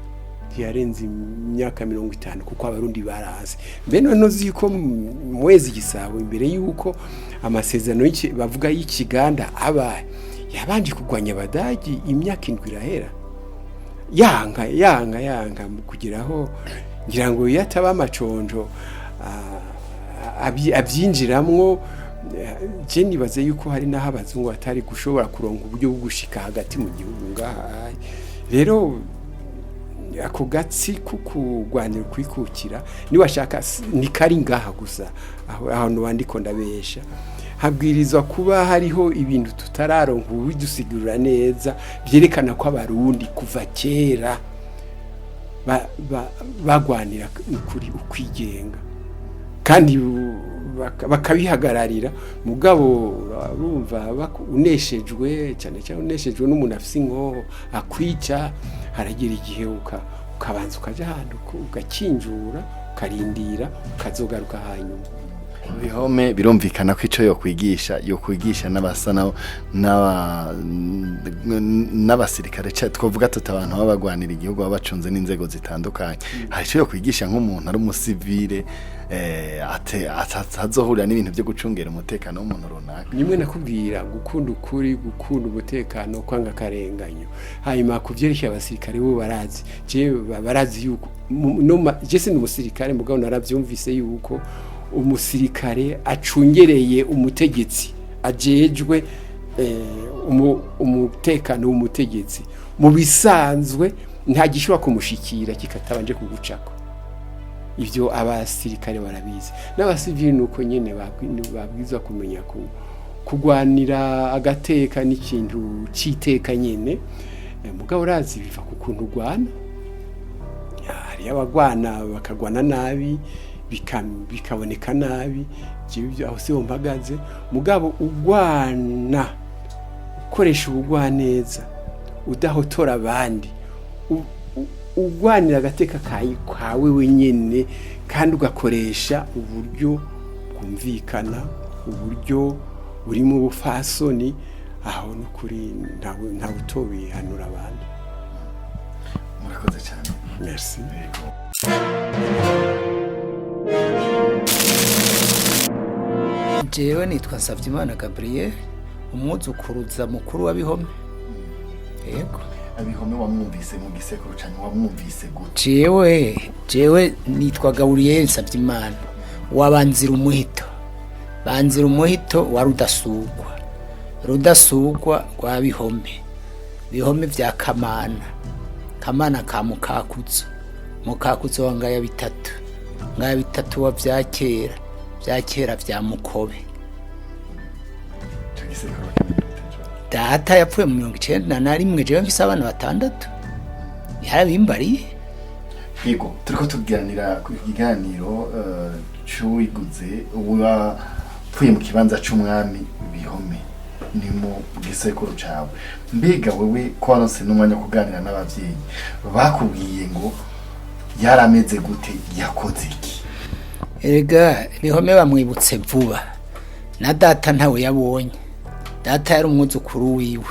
ntiyarenze imyaka 50, kuko Abarundi barazi. Mbe none uzi yuko Mwezi Gisabo, imbere yuko amasezerano bavuga y'ikiganda aba, yabanje kurwanya Abadagi imyaka 7 irahera, yanga yanga yanga mu kugeraho, ngira ngo iyo ataba amaconjo abyinjiramwo, je nibaze yuko hari n'aho abazungu batari gushobora kuronka uburyo bwo gushika hagati mu gihugu ngaha. Rero ako gatsi ko kurwanira ukwikukira, niwashaka ntikari ngaha gusa, aho ahantu bandiko ndabesha, habwirizwa kuba hariho ibintu tutararonka ubidusigurira neza byerekana ko Abarundi kuva kera bagwanira ukuri, ukwigenga, kandi bakabihagararira. Mugabo urumva uneshejwe cyane cyane, uneshejwe n'umuntu afise inkoho akwica, haragira igihe ukabanza ukaja ahantu ugakinjura, ukarindira, ukazogaruka hanyuma. Bihome birumvikana ko ico yokwigisha n'abasa n'abasirikare twovuga tuti abantu baba bagwanira igihugu, baba bacunze n'inzego zitandukanye, hari ico yokwigisha nk'umuntu ari umusivile atazohurira n'ibintu byo gucungera umutekano w'umuntu runaka. Nimwe nakubwira gukunda ukuri, gukunda umutekano, kwanga akarenganyo. Hanyuma ku vyerekeye abasirikare, bo barazi, je barazi yuko je sindi umusirikare, mugabo naravyumvise yuko umusirikare acungereye umutegetsi, ajejwe umutekano w'umutegetsi, mu bisanzwe nta gishobora kumushikira kikatabanje kugucako. Ibyo abasirikare barabizi, n'abasivili nuko nyene babwirizwa kumenya kugwanira agateka n'ikintu c'iteka nyene. Mugabo urazi biva ku kuntu ugwana. Hariyo abagwana bakagwana nabi, bikaboneka nabi. Jewe ibyo aho siho mpagaze, mugabo ugwana ukoresha ubugwaneza, udahotora abandi, ugwanira agateka kawe wenyene, kandi ugakoresha uburyo bwumvikana, uburyo burimo ubufasoni, aho n'ukuri ntawe utobihanura abandi. Murakoze cyane. Merci. Jewe nitwa Nsavyimana Gabriel, umwuzukuruza mukuru wa Bihome. Yego. Abihome wamwumvise mu gisekuru canke wamwumvise gute? Jewe nitwa Gabriel Nsavyimana wabanzira umuhito, banzira umuhito wa Rudasugwa, Rudasugwa rwa Bihome, Bihome vya Kamana, Kamana ka Mukakuzo, Mukakuzo wa Ngaya bitatu, Ngaya bitatu wa Vyakera, Vyakera vya Mukobe. Ico gisekuru wakimenye gute co? Data yapfuye mu 91, jewe mfise abana 6, yarabimbariye. Yego, turiko tuganira ku kiganiro c'uwiguze uwapfuye mu kibanza c'umwami Bihome, ni mu gisekuru cawe. Mbega wewe ko waronse n'umwanya wo kuganira n'abavyeyi, bakubwiye ngo yarameze gute, yakoze iki? Erega Bihome bamwibutse vuba, na data ntawe yabonye. Data yari umwuzukuru wiwe,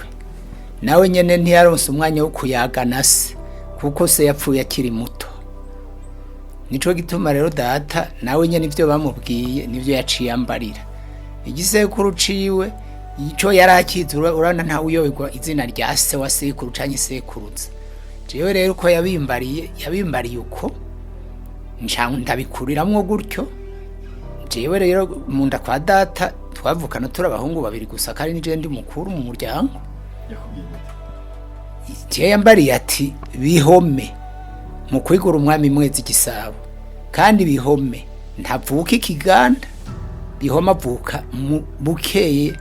nawe nyene ntiyaronse umwanya wo kuyaga na se, kuko se yapfuye akiri muto. Nico gituma rero data nawe nyene ivyo bamubwiye nivyo yaciye ambarira. Igisekuru ciwe ico yari akizi, urabona ntawe uyoberwa izina rya se wa sekuru canke sekuruza. Jewe rero uko yabimbariye, yabimbariye uko nca ndabikuriramwo gutyo. Jewe rero mu nda kwa data twavukana turi abahungu babiri gusa, kandi nije ndi mukuru mu muryango. Yakubwiye gute? Jewe yambariye ati Bihome mu kwigura umwami Mwezi Gisabo, kandi Bihome ntavuka ikiganda, Bihome avuka mu Bukeye,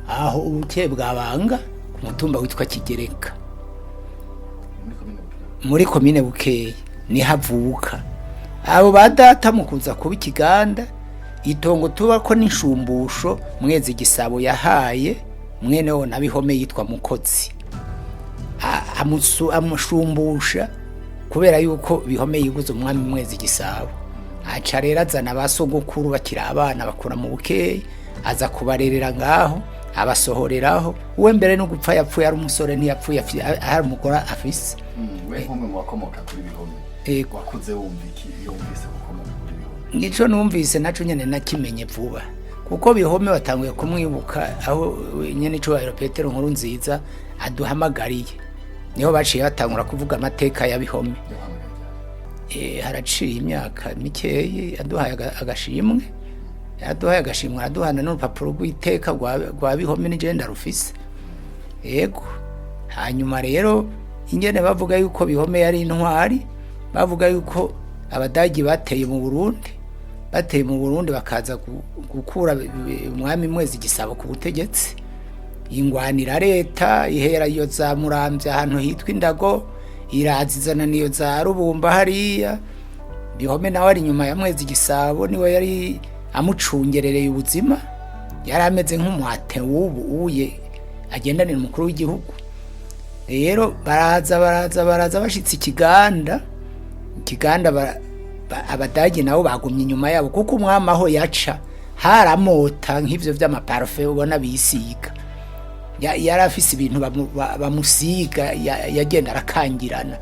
aho ubukeye bwabanga ku mutumba witwa Kigereka Muri komine Bukeye. Muri komine Bukeye niho avuka. Abo ba data mu kuza kuba ikiganda, itongo tubako n'inshumbusho Mwezi Gisabo yahaye mwene wo na Bihome yitwa Mukozi. amushumbusha kubera yuko Bihome yiguze umwami Mwezi Gisabo, aca rero azana ba sogokuru bakiri abana bakura mu bukeyi, aza kubarerera ngaho, abasohoreraho. We mbere no gupfa yapfuye ari umusore, ntiyapfuye hari umugore afise. We nk'umwe mu bakomoka kuri Bihome, Yego. wakuze wumva iki iyo wumvise gukomoka kuri Bihome? Nico numvise naco nyene nakimenye vuba, kuko Bihome batanguye kumwibuka aho nyene icubahiro Petero Nkuru Nziza aduhamagariye, niho baciye batangura kuvuga amateka ya Bihome. Haraciye imyaka mikeyi aduhaye agashimwe, yaduhaye agashimwe, araduhana n'urupapuro rw'iteka rwa Bihome n'igenda rufise. Yego. Hanyuma rero ingene bavuga yuko Bihome yari intwari, bavuga yuko Abadagi bateye mu Burundi, bateye mu Burundi bakaza gukura umwami Mwezi Gisabo ku butegetsi, ingwanira leta ihera iyo za Muramvya ahantu hitwa Indago, irazizana niyo za Rubumba hariya. Bihome nawe ari inyuma ya Mwezi Gisabo, niwe yari amucungerereye ubuzima, yari ameze nk'umuhate w'ubu uye agendanira umukuru w'igihugu. Rero baraza, baraza, baraza, bashitse Ikiganda, Ikiganda Abadagi nabo bagumye inyuma yabo, kuko umwami aho yaca haramota nk'ivyo vy'amaparufe ubona bisiga. Yari afise ibintu bamusiga, yagenda arakangirana.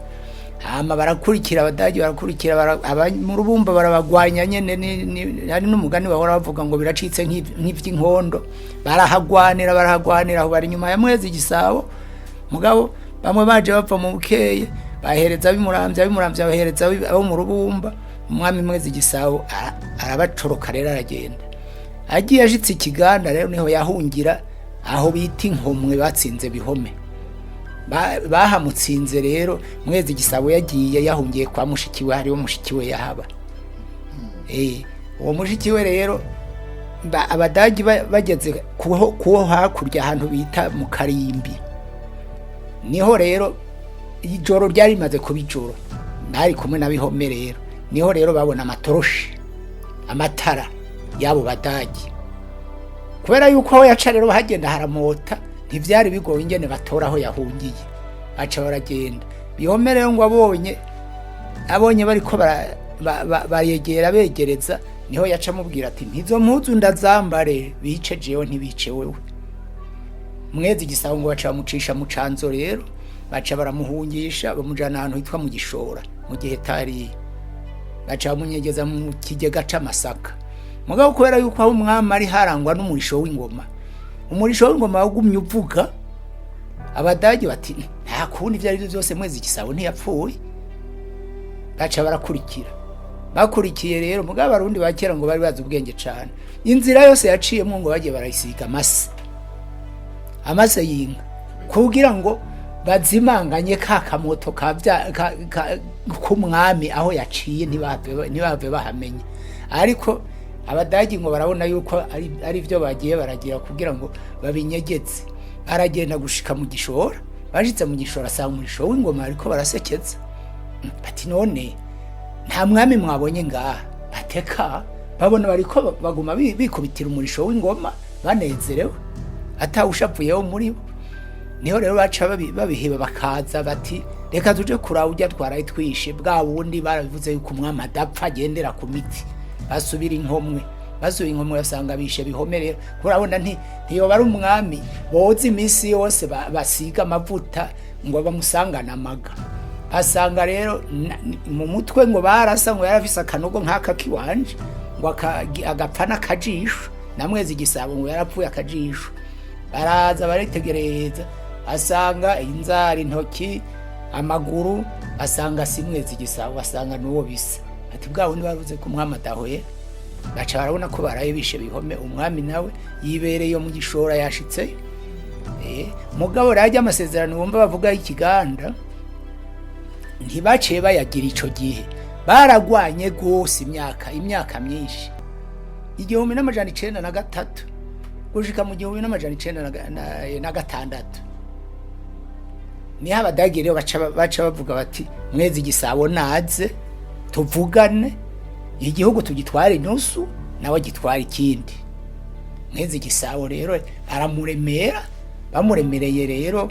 Hama barakurikira Abadagi, barakurikira mu Rubumba, barabagwanya nyene. Hari n'umugani bahora bavuga ngo biracitse nk'ivy'inkondo. Barahagwanira, barahagwanira, aho bari inyuma ya Mwezi Gisabo. Mugabo bamwe baje bava mu Bukeye, bahereza abimuramvya, abimuramvya bahereza abo mu Rubumba. Umwami Mwezi Gisabo arabacoroka rero, aragenda. Agiye ashitse Ikiganda rero, niho yahungira aho bita Inkomwe, batsinze Bihome. Bahamutsinze rero Mwezi Gisabo yagiye yahungiye kwa mushiki we, hariho mushiki we yahaba. Uwo mushiki we rero, Abadagi bageze kuho hakurya ahantu bita mu Karimbi, niho rero ijoro ryari rimaze kuba ijoro, bari kumwe na Bihome. Rero niho rero babona amatoroshi, amatara y'abo Badagi. Kubera yuko aho yaca rero hagenda haramota, ntivyari bigoye ingene batora aho yahungiye, baca baragenda. Bihome rero ngo abonye bariko bayegera, begereza, niho yaca amubwira ati: "Ntizo mpuzu ndazambare, bice jewe ntibice wewe." Mwezi Gisabo ngo baca bamucisha mu canzo rero, baca baramuhungisha, bamujana ahantu hitwa mu Gishora mu gihe tari, baca bamunyegeza mu kigega c'amasaka. Mugabo kubera yuko aho umwami ari harangwa n'umurisho w'ingoma, umurisho w'ingoma wagumye uvuga, Abadagi bati: "Nta kundi, ibyo ari byo byose Mwezi Gisabo ntiyapfuye." Baca barakurikira. Bakurikiye rero, mugabo Abarundi ba kera ngo bari bazi ubwenge cane, inzira yose yaciyemwo ngo bagiye barayisiga amase, amase y'inka, kugira ngo bazimanganye ka kamoto k'umwami aho yaciye, ntibave bahamenye. Ariko Abadagi ngo barabona yuko ari byo bagiye baragira kugira ngo babinyegetse. Aragenda gushika mu Gishora. Bashitse mu Gishora, asanga umurisho w'ingoma, ariko barasekeza, bati: "None nta mwami mwabonye ngaha?" Bateka babona bariko baguma bikubitira umurisho w'ingoma banezerewe, atawushavuyeho muri bo. Niho rero baca babiheba, bakaza bati: "Reka tuje kuraba ujya twaraye twishe bwa wundi." Barabivuze yuko umwami adapfa, agendera ku miti. Basubira Inkomwe, basubiye Inkomwe basanga bishe Bihome. Rero kurabona ntiyoba ari umwami boza iminsi yose, basiga amavuta ngo bamusangane amaga. Basanga rero mu mutwe ngo barasa, ngo yarafise akanogo nk'aka kiwanje, ngo agapfa n'akajisho, na Mwezi Gisabo ngo yarapfuye akajisho. Baraza baritegereza, asanga inzara, intoki, amaguru, asanga si Mwezi Gisabo, basanga n'uwo bisa. Ati: "Bwa wundi bavuze ko umwami adahoye." Baca barabona ko baraye bishe Bihome, umwami nawe yibereye mu Gishora yashitseyo. Mugabo rero amasezerano wumva bavuga y'Ikiganda ntibaciye bayagira ico gihe, baragwanye gose imyaka myinshi, 1903 gushika mu 1906, niho Abadagi rero baca bavuga bati: "Mwezi Gisabo naze tuvugane, igihugu tugitware inusu, nawe agitwara ikindi." Mwezi Gisabo rero baramuremera, bamuremereye rero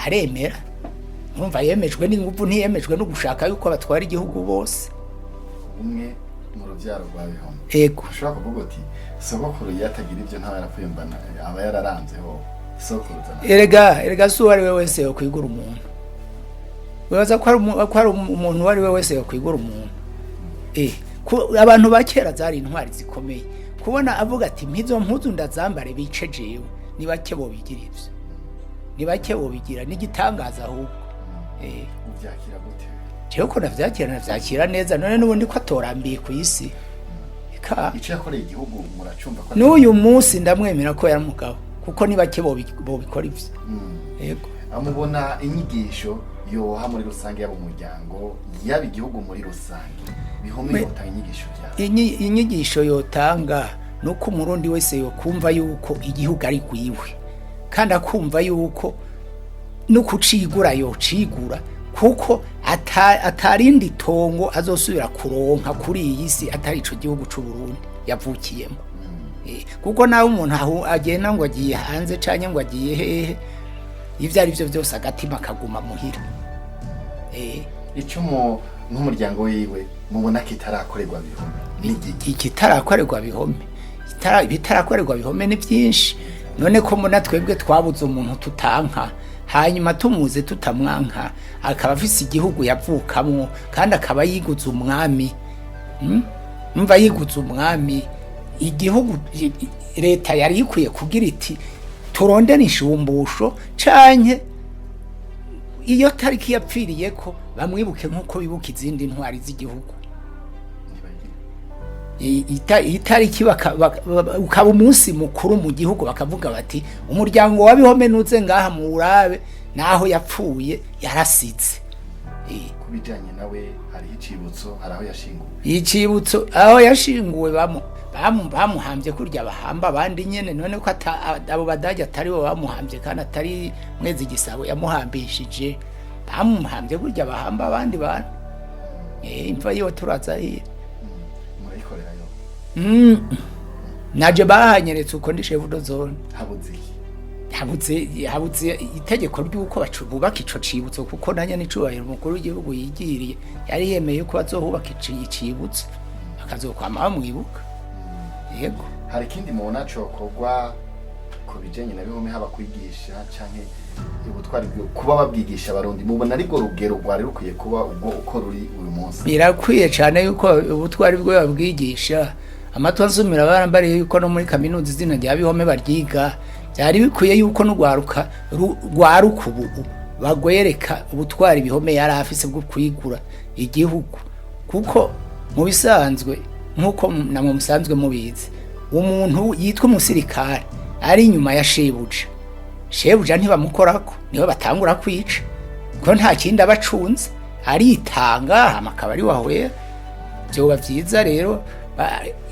aremera. Urumva yemejwe n'inguvu, ntiyemejwe no gushaka yuko batwara igihugu bose. Umwe mu rubyaro rwa Bihome, Ego. ushobora kuvuga uti sogokuru iyo atagira ibyo ntaba yarapfuye, mbana aba yararanzeho sokuruza Erega si uwo ari we wese yokwigura umuntu. Wibaza ko ari umuntu uwo ari we wese yokwigura umuntu? Abantu ba kera zari intwari zikomeye. Kubona avuga ati mpizo mpuzu ndazambare bice jewe, ni bake bobigira ivyo, ni bake bobigira, n'igitangaza ahubwo. Ubyakira gute? Jewe ko navyakira neza. None n'ubundi ko atorambiye ku isi. Eka. Icyo yakoreye igihugu muracumva ko N'uyu munsi ndamwemera ko yari umugabo, kuko ni bake bobikora ivyo. Yego. Amubona inyigisho yoha muri rusange, yaba umuryango, yaba igihugu muri rusange, Bihome yotanga inyigisho byawe? Inyigisho yotanga ni uko umurundi wese yokumva yuko igihugu ari gwiwe, kandi akumva yuko no kucigura yocigura, kuko atarindi tongo azosubira kuronka kuri iyi si atari ico gihugu c'u Burundi yavukiyemo. Kuko nawe umuntu aho agenda ngo agiye hanze canke ngo agiye hehe, ivyo ari byo byose agatima kaguma muhira. Icyo nk'umuryango wiwe mubona kitarakorerwa Bihome n'igiki? Ikitarakorerwa Bihome, ibitarakorerwa Bihome ni byinshi. None ko muna twebwe twabuze umuntu tutanka, hanyuma tumuze tutamwanka, akaba afise igihugu yavukamwo, kandi akaba yiguze umwami. Umva, yiguze umwami igihugu, leta yari ikwiye kugira iti turondere inshumbusho, canke iyo tariki yapfiriye ko bamwibuke nk'uko bibuka izindi ntwari z'igihugu. Itariki ukaba umunsi mukuru mu gihugu, bakavuga bati umuryango wa Bihome nuze ngaha muwurabe, naho yapfuye yarasize. Ku bijyanye nawe, hariho icibutso, hari aho yashinguwe? Icibutso, aho yashinguwe, bamuhambye kurya bahamba abandi nyene. None ko abo badage atari bo bamuhambye, kandi atari Mwezi Gisabo yamuhambishije, bamuhambye kurya bahamba abandi bantu. Imva yiwe turaza hiye. Murayikorerayo? Naje bahanyeretse uko ndi chef de zone. Habuze iki? Habuze itegeko ry'uko bubaka ico cibutso, kuko nanya n'icubahiro umukuru w'igihugu yigiriye yari yemeye ko bazohubaka icibutso, bakazokwama bamwibuka. Yego. Hari ikindi mubona cokorwa ku bijyanye na Bihome, haba kwigisha canke ubutwari bwiwe, kuba babwigisha abarundi, mubona ariko rugero rwari rukwiye kuba ubwo uko ruri uyu munsi? Birakwiye cyane yuko ubutwari bwe babwigisha. Amatwi ansumira barambariye yuko no muri kaminuza izina rya Bihome baryiga. Byari bikwiye yuko n'urwaruka rwaruka ubu bagwereka ubutwari Bihome yari afise bwo kwigura igihugu, kuko mu bisanzwe, nk'uko namwe musanzwe mubizi, umuntu yitwa umusirikare ari inyuma ya shebuja, shebuja ntibamukorako, niwe batangura kwica, kuko nta kindi aba acunze, aritanga hama akaba ari wahwera. Vyoba vyiza rero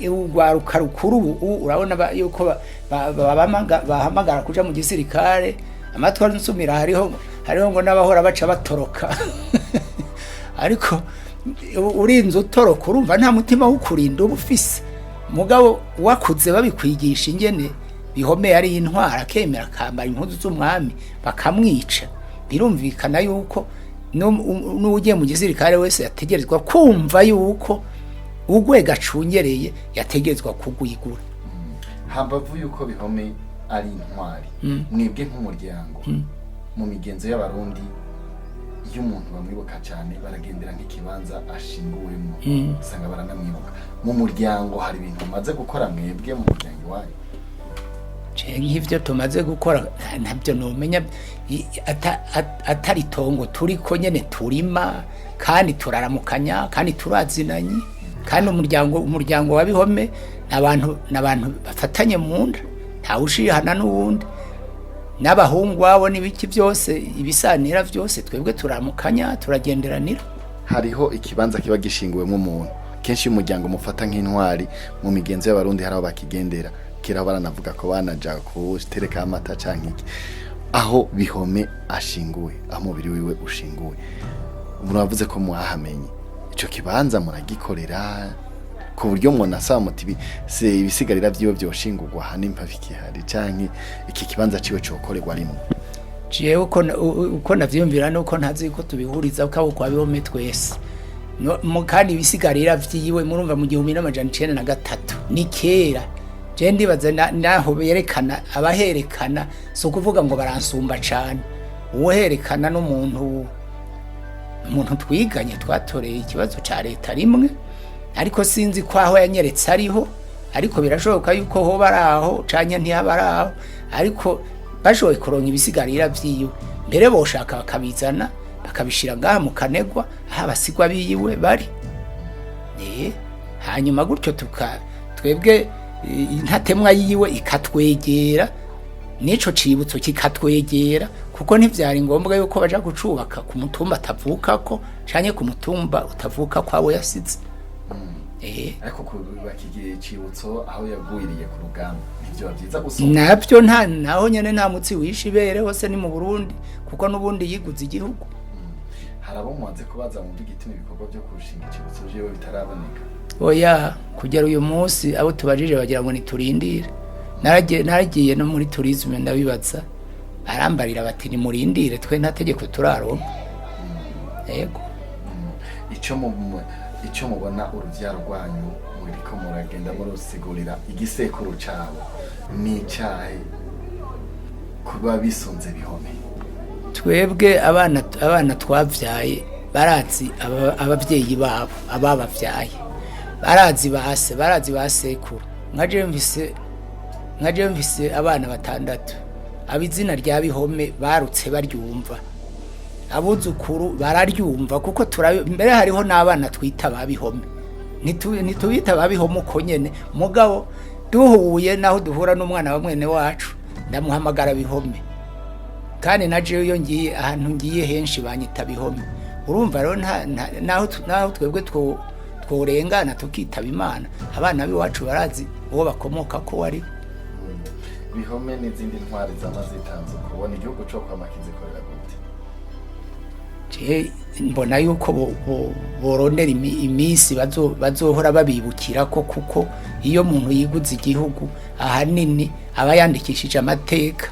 urwaruka rukuru ubu urabona yuko bahamagara kuja mu gisirikare. Amatwi nsumira hariho ngo n'abahora baca batoroka, ariko urinze utoroka urumva nta mutima wo kurinda uba ufise. Mugabo wakuze babikwigisha ingene Bihome yari intwara, akemera akambara impuzu z'umwami bakamwica, birumvikana yuko n'ugiye mu gisirikare wese yategerezwa kumva yuko urwego acungereye yategerezwa kugwigura. Hambavu yuko Bihome ari intwari, mwebwe nk'umuryango, mu migenzo y'abarundi iyo umuntu bamwibuka cyane baragendera nk'ikibanza ashinguwemo, usanga baranamwibuka mu muryango. Hari ibintu mumaze gukora mwebwe mu muryango iwanyu? Je nk'ivyo tumaze gukora ntabyo nomenya, atari tongo turiko nyene turima, kandi turaramukanya, kandi turazinanye, kandi umuryango wa Bihome n'abantu bafatanye mu nda, ntawushihana n'uwundi, n'abahungu babo n'ibiki byose, ibisanira byose, twebwe turamukanya, turagenderanira. Hariho ikibanza kiba gishinguwemo umuntu kenshi iyo umuryango mufata nk'intwari, mu migenzo y'abarundi hari aho bakigendera kera, baranavuga ko banaja kutereka amata canke iki. Aho Bihome ashinguwe, aho umubiri wiwe ushinguwe, muravuze ko mwahamenye ico kibanza, muragikorera ku buryo mwonasaba muti se ibisigarira vyiwe vyoshingurwa aha nimba bikihari, canke iki kibanza ciwe cokorerwa rimwe? Jewe uko navyiyumvira nuko ntazi ko tubihuriza ko abo kwa Bihome twese. Kandi ibisigarira vyiwe murumva mu 1903 ni kera. Je ndibaza naho berekana, abaherekana si ukuvuga ngo baransumba cane. Uwoherekana n'umuntu, umuntu twiganye, twatoreye ikibazo ca leta rimwe, ariko sinzi ko aho yanyeretse ariho, ariko birashoboka yuko hoba ari aho canke ntihaba ari aho, ariko bashoboye kuronka ibisigarira vyiwe, mbere boshaka bakabizana bakabishira ngaha mu Kanegwa aho abasigwa biwe bari. Hanyuma gutyo tuka twebwe intatemwa yiwe ikatwegera, n'ico cibutso kikatwegera, kuko ntivyari ngombwa yuko baja kucubaka ku mutumba atavukako canke ku mutumba utavuka kwabo yasize. Ariko kubaka icibutso aho yagwiriye ku rugamba ntivyo byiza gusoma. Navyo nta naho nyene nta mutsi wishe ibere hose ni mu Burundi, kuko n'ubundi yiguze igihugu. Hari abo mumaze kubaza mu igituma ibikorwa byo kurushinga icibutso vyiwe bitaraboneka? Oya, kugera uyu munsi abo tubajije bagira ngo niturindire. Naragiye no muri tourisme ndabibaza, barambarira bati nimurindire, twe nta tegeko turaronka. Yego. Ico mubona uruvyaro rwanyu muriko muragenda murusigurira igisekuru cabo ni icahe kuba bisunze Bihome? Twebwe abana twavyaye barazi abavyeyi babo, ababavyaye barazi base, barazi basekuru. Nka jewe mfise abana batandatu, abizina rya Bihome barutse baryumva, abuzukuru bararyumva, kuko mbere hariho n'abana twita ba Bihome. Ntitubita ba Bihome uko nyene, mugabo duhuye naho duhura n'umwana wa mwene wacu ndamuhamagara Bihome. Kandi na jewe iyo ngiye ahantu ngiye henshi banyita Bihome. Urumva rero naho twebwe tworengana tukitaba Imana, abana b'iwacu barazi uwo bakomoka ko wari. Bihome n'izindi ntwari zama zitanze, kubona igihugu co kwama kizikorera gute? Je mbona yuko borondera iminsi bazohora babibukira ko, kuko iyo umuntu yiguze igihugu ahanini aba yandikishije amateka,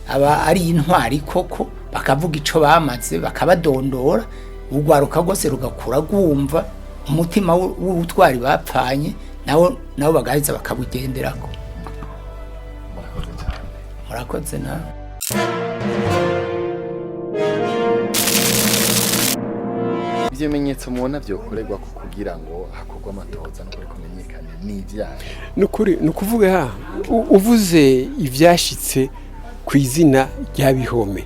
aba ari intwari koko, bakavuga ico bamaze, bakabadondora, urwaruka rwose rugakura rwumva umutima w'ubutwari bapfanye nawo bagaheza bakabugenderako. Murakoze cyane. Murakoze nawe. Ivyo bimenyetso mubona vyokorerwa ko kugira ngo hakorwe amatohoza n'ukuri kumenyekane ni ivyaha? Nukuri ni ukuvuga uvuze ivyashitse ku izina rya Bihome,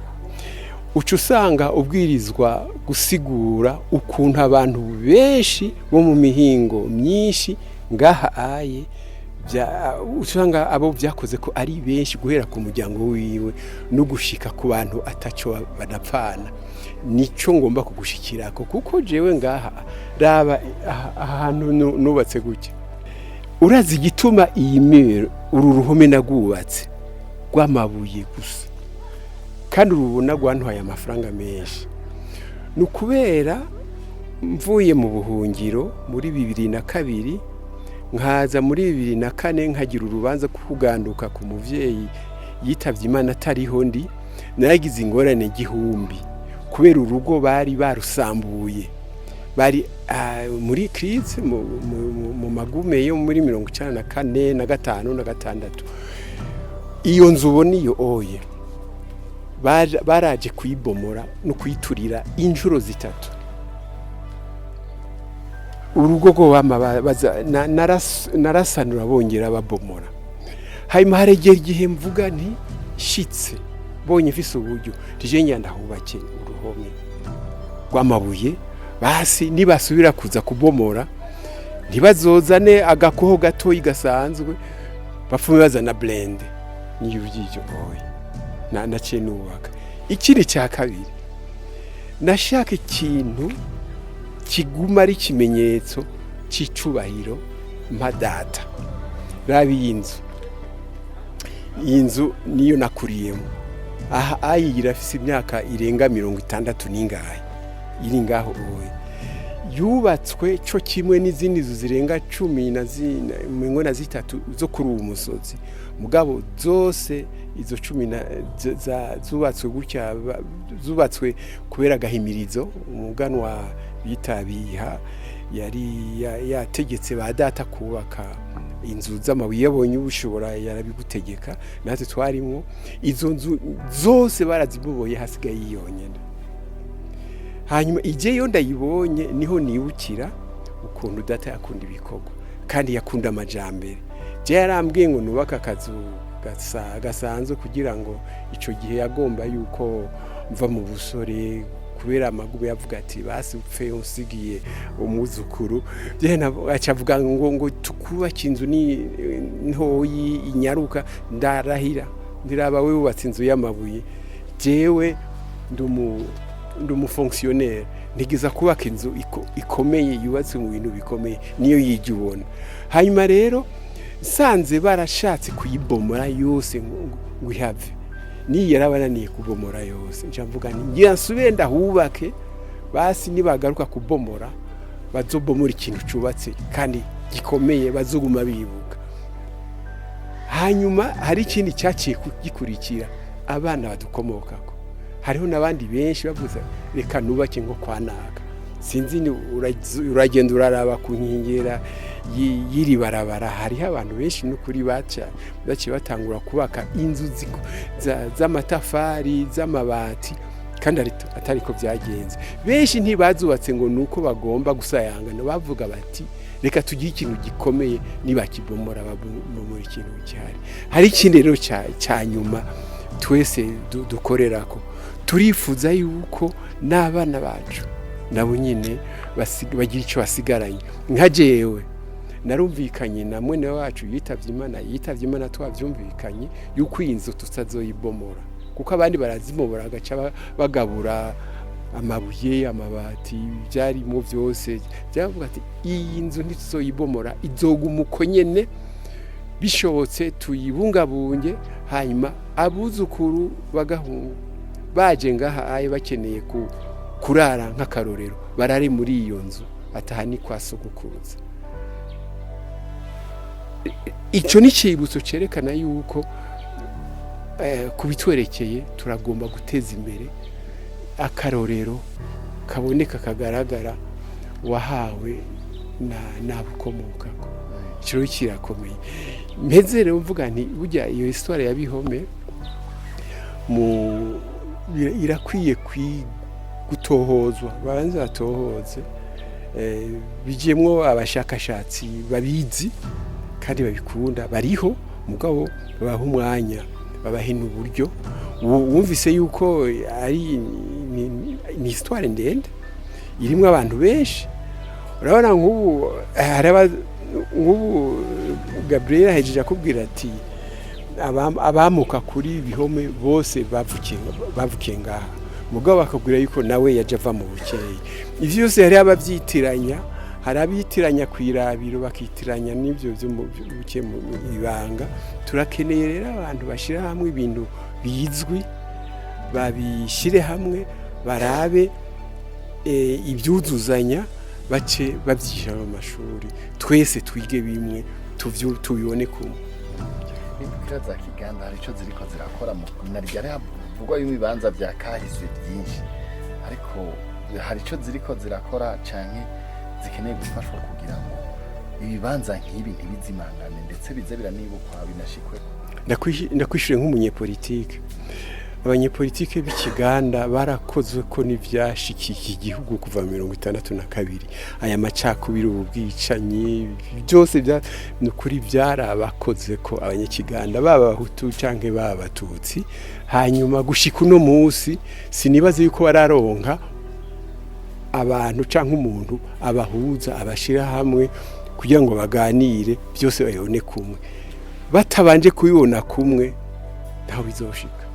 uca usanga ubwirizwa gusigura ukuntu abantu benshi bo mu mihingo myinshi ngaha aye usanga abo vyakoze ko ari benshi, guhera ku muryango wiwe no gushika ku bantu ataco banapfana. Nico ngomba kugushikirako, kuko jewe ngaha raba ahantu nubatse gutya. Urazi igituma iyi mur, uru ruhome nagwubatse rw'amabuye gusa, kandi urubona rwantwaye amafaranga menshi? Ni ukubera mvuye mu buhungiro muri 2002, nkaza muri 2004, nkagira urubanza kuganduka ku muvyeyi yitavye Imana atariho ndi, naragize ingorane igihumbi kubera urugo bari barusambuye, bari muri crise mu magume yo muri 94 na gatanu na gatandatu. Iyo nzu ubona iyo oye baraje kuyibomora no kuyiturira inshuro zitatu. Urugo rwo bama baza narasanura bongera babomora. Hanyuma haregera igihe mvuga nti shitse bonye mfise uburyo tije ngenda ndahubake uruhome rw'amabuye, basi nibasubira kuza kubomora ntibazozane agakoho gatoyi gasanzwe, bapfume bazana blindé. Niyo by'ibyo oye na naciye nubaka. Ikindi cya kabiri, nashaka ikintu kiguma ari ikimenyetso cy'icubahiro mpa data. Raba iyi nzu, iyi nzu niyo nakuriyemo. Aha ayi irafise imyaka irenga 60 n'ingahe iri ngaho oye. Yubatswe cyo kimwe n'izindi nzu zirenga cumi na mirongo na zitatu zo kuri uwo musozi. Mugabo zose izo 10 na zubatswe gutya, zubatswe kubera agahimirizo umuganwa bitabiha yari yategetse ba data kubaka inzu z'amabuye. Yabonye ubushobora yarabigutegeka, natwe twarimo. Izo nzu zose baraziboboye, hasigaye yonyine. Hanyuma igihe ndayibonye, niho nibukira ukuntu data yakunda ibikorwa kandi yakunda amajambere. Je yarambwiye ngo nubake akazu gasanzwe, kugira ngo icyo gihe yagomba yuko mva mu busore kubera amagubu. Yavuga ati: "Basi upfe usigiye umwuzukuru." Aca avuga ngo tukubake inzu ni ntoyi inyaruka. Ndarahira ndiraba we wubatse inzu y'amabuye, jewe ndi umufonctionnaire, ntigeza kubaka inzu ikomeye yubatse mu bintu bikomeye, niyo yijya ubona. Hanyuma rero nsanze barashatse kuyibomora yose ngo ihave, niyo yarabananiye kubomora yose, nca mvuga nti: "Ngira nsubire ndahubake, basi nibagaruka kubomora bazobomora ikintu cubatse kandi gikomeye bazoguma bibuka." Hanyuma hari ikindi cyaciye gikurikira, abana badukomokako, hariho n'abandi benshi bavuze: "Reka nubake nko kwa naka." Sinzi ni uragenda uraraba ku nkengera y'iri barabara, hariho abantu benshi n'ukuri baca baciye batangura kubaka inzu z'amatafari, z'amabati, kandi atariko byagenze. Benshi ntibazubatse ngo ni uko bagomba gusayangana, bavuga bati: "Reka tugire ikintu gikomeye, nibakibomora babomora ikintu gihari." Hari ikindi rero cya nyuma twese dukorerako: turifuza yuko n'abana bacu nabo nyine bagira icyo basigaranye. Nka jewe narumvikanye na mwene wacu yitavye Imana, yitavye Imana twavyumvikanye yuko iyi nzu tutazoyibomora, kuko abandi barazimobora bagaca bagabura amabuye, amabati, byarimo byose. Byavuga ati: "Iyi nzu ntituzoyibomora, izoguma uko nyene, bishobotse tuyibungabunge, hanyuma abuzukuru bagahungu baje ngaha aye bakeneye kurara nk'akarorero, barare muri iyo nzu, ataha ni kwa sogokuruza." Icyo ni icyibutso cyerekana yuko ku bitwerekeye turagomba guteza imbere akarorero kaboneka, kagaragara, wahawe n'abukomokako. Ikiro kirakomeye. Mpeze rero mvuga nti burya iyo histoire ya Bihome mu irakwiye gutohozwa, babanze batohoze, bijyemwo abashakashatsi babizi kandi babikunda. Bariho, mugabo babaha umwanya, babahe n'uburyo. Wumvise yuko ari ni histoire ndende irimo abantu benshi. Urabona nk'ubu hari nk'ubu Gabriel ahejeje akubwira ati abamuka kuri Bihome bose bavukiye ngaha, mugabo bakabwira yuko nawe yaje ava mu Bukeyi. Ivyo byose hari ababyitiranya, hari abitiranya ku Irabiro, bakitiranya n'ibyo byo mu Buke mu Ibanga. Turakeneye rero abantu bashyira hamwe ibintu bizwi, babishyire hamwe, barabe ibyuzuzanya, bace babyishyira mu mashuri, twese twige bimwe, tubibone kumwe. Imvukira za Kiganda hari ico ziriko zirakora mu narya havugwa ibibanza vya kahise byinshi, ariko hari ico ziriko zirakora canke zikeneye gufashwa kugira ngo ibibanza nk'ibi ntibizimangane, ndetse bize biranibukwa, binashikweko? Ndakwishyuye nk'umunyepolitike. Abanyepolitike b'Ikiganda barakozwe ko n'ivyashikiye iki gihugu kuva 62, aya macakubiri, ubu bwicanyi, byose ni ukuri byarabakoze ko abanyakiganda, baba Abahutu canke baba Abatutsi. Hanyuma gushika uno munsi sinibaze yuko bararonka abantu canke umuntu abahuza, abashira hamwe kugira ngo baganire, byose babibone kumwe. Batabanje kubibona kumwe, ntaho bizoshika.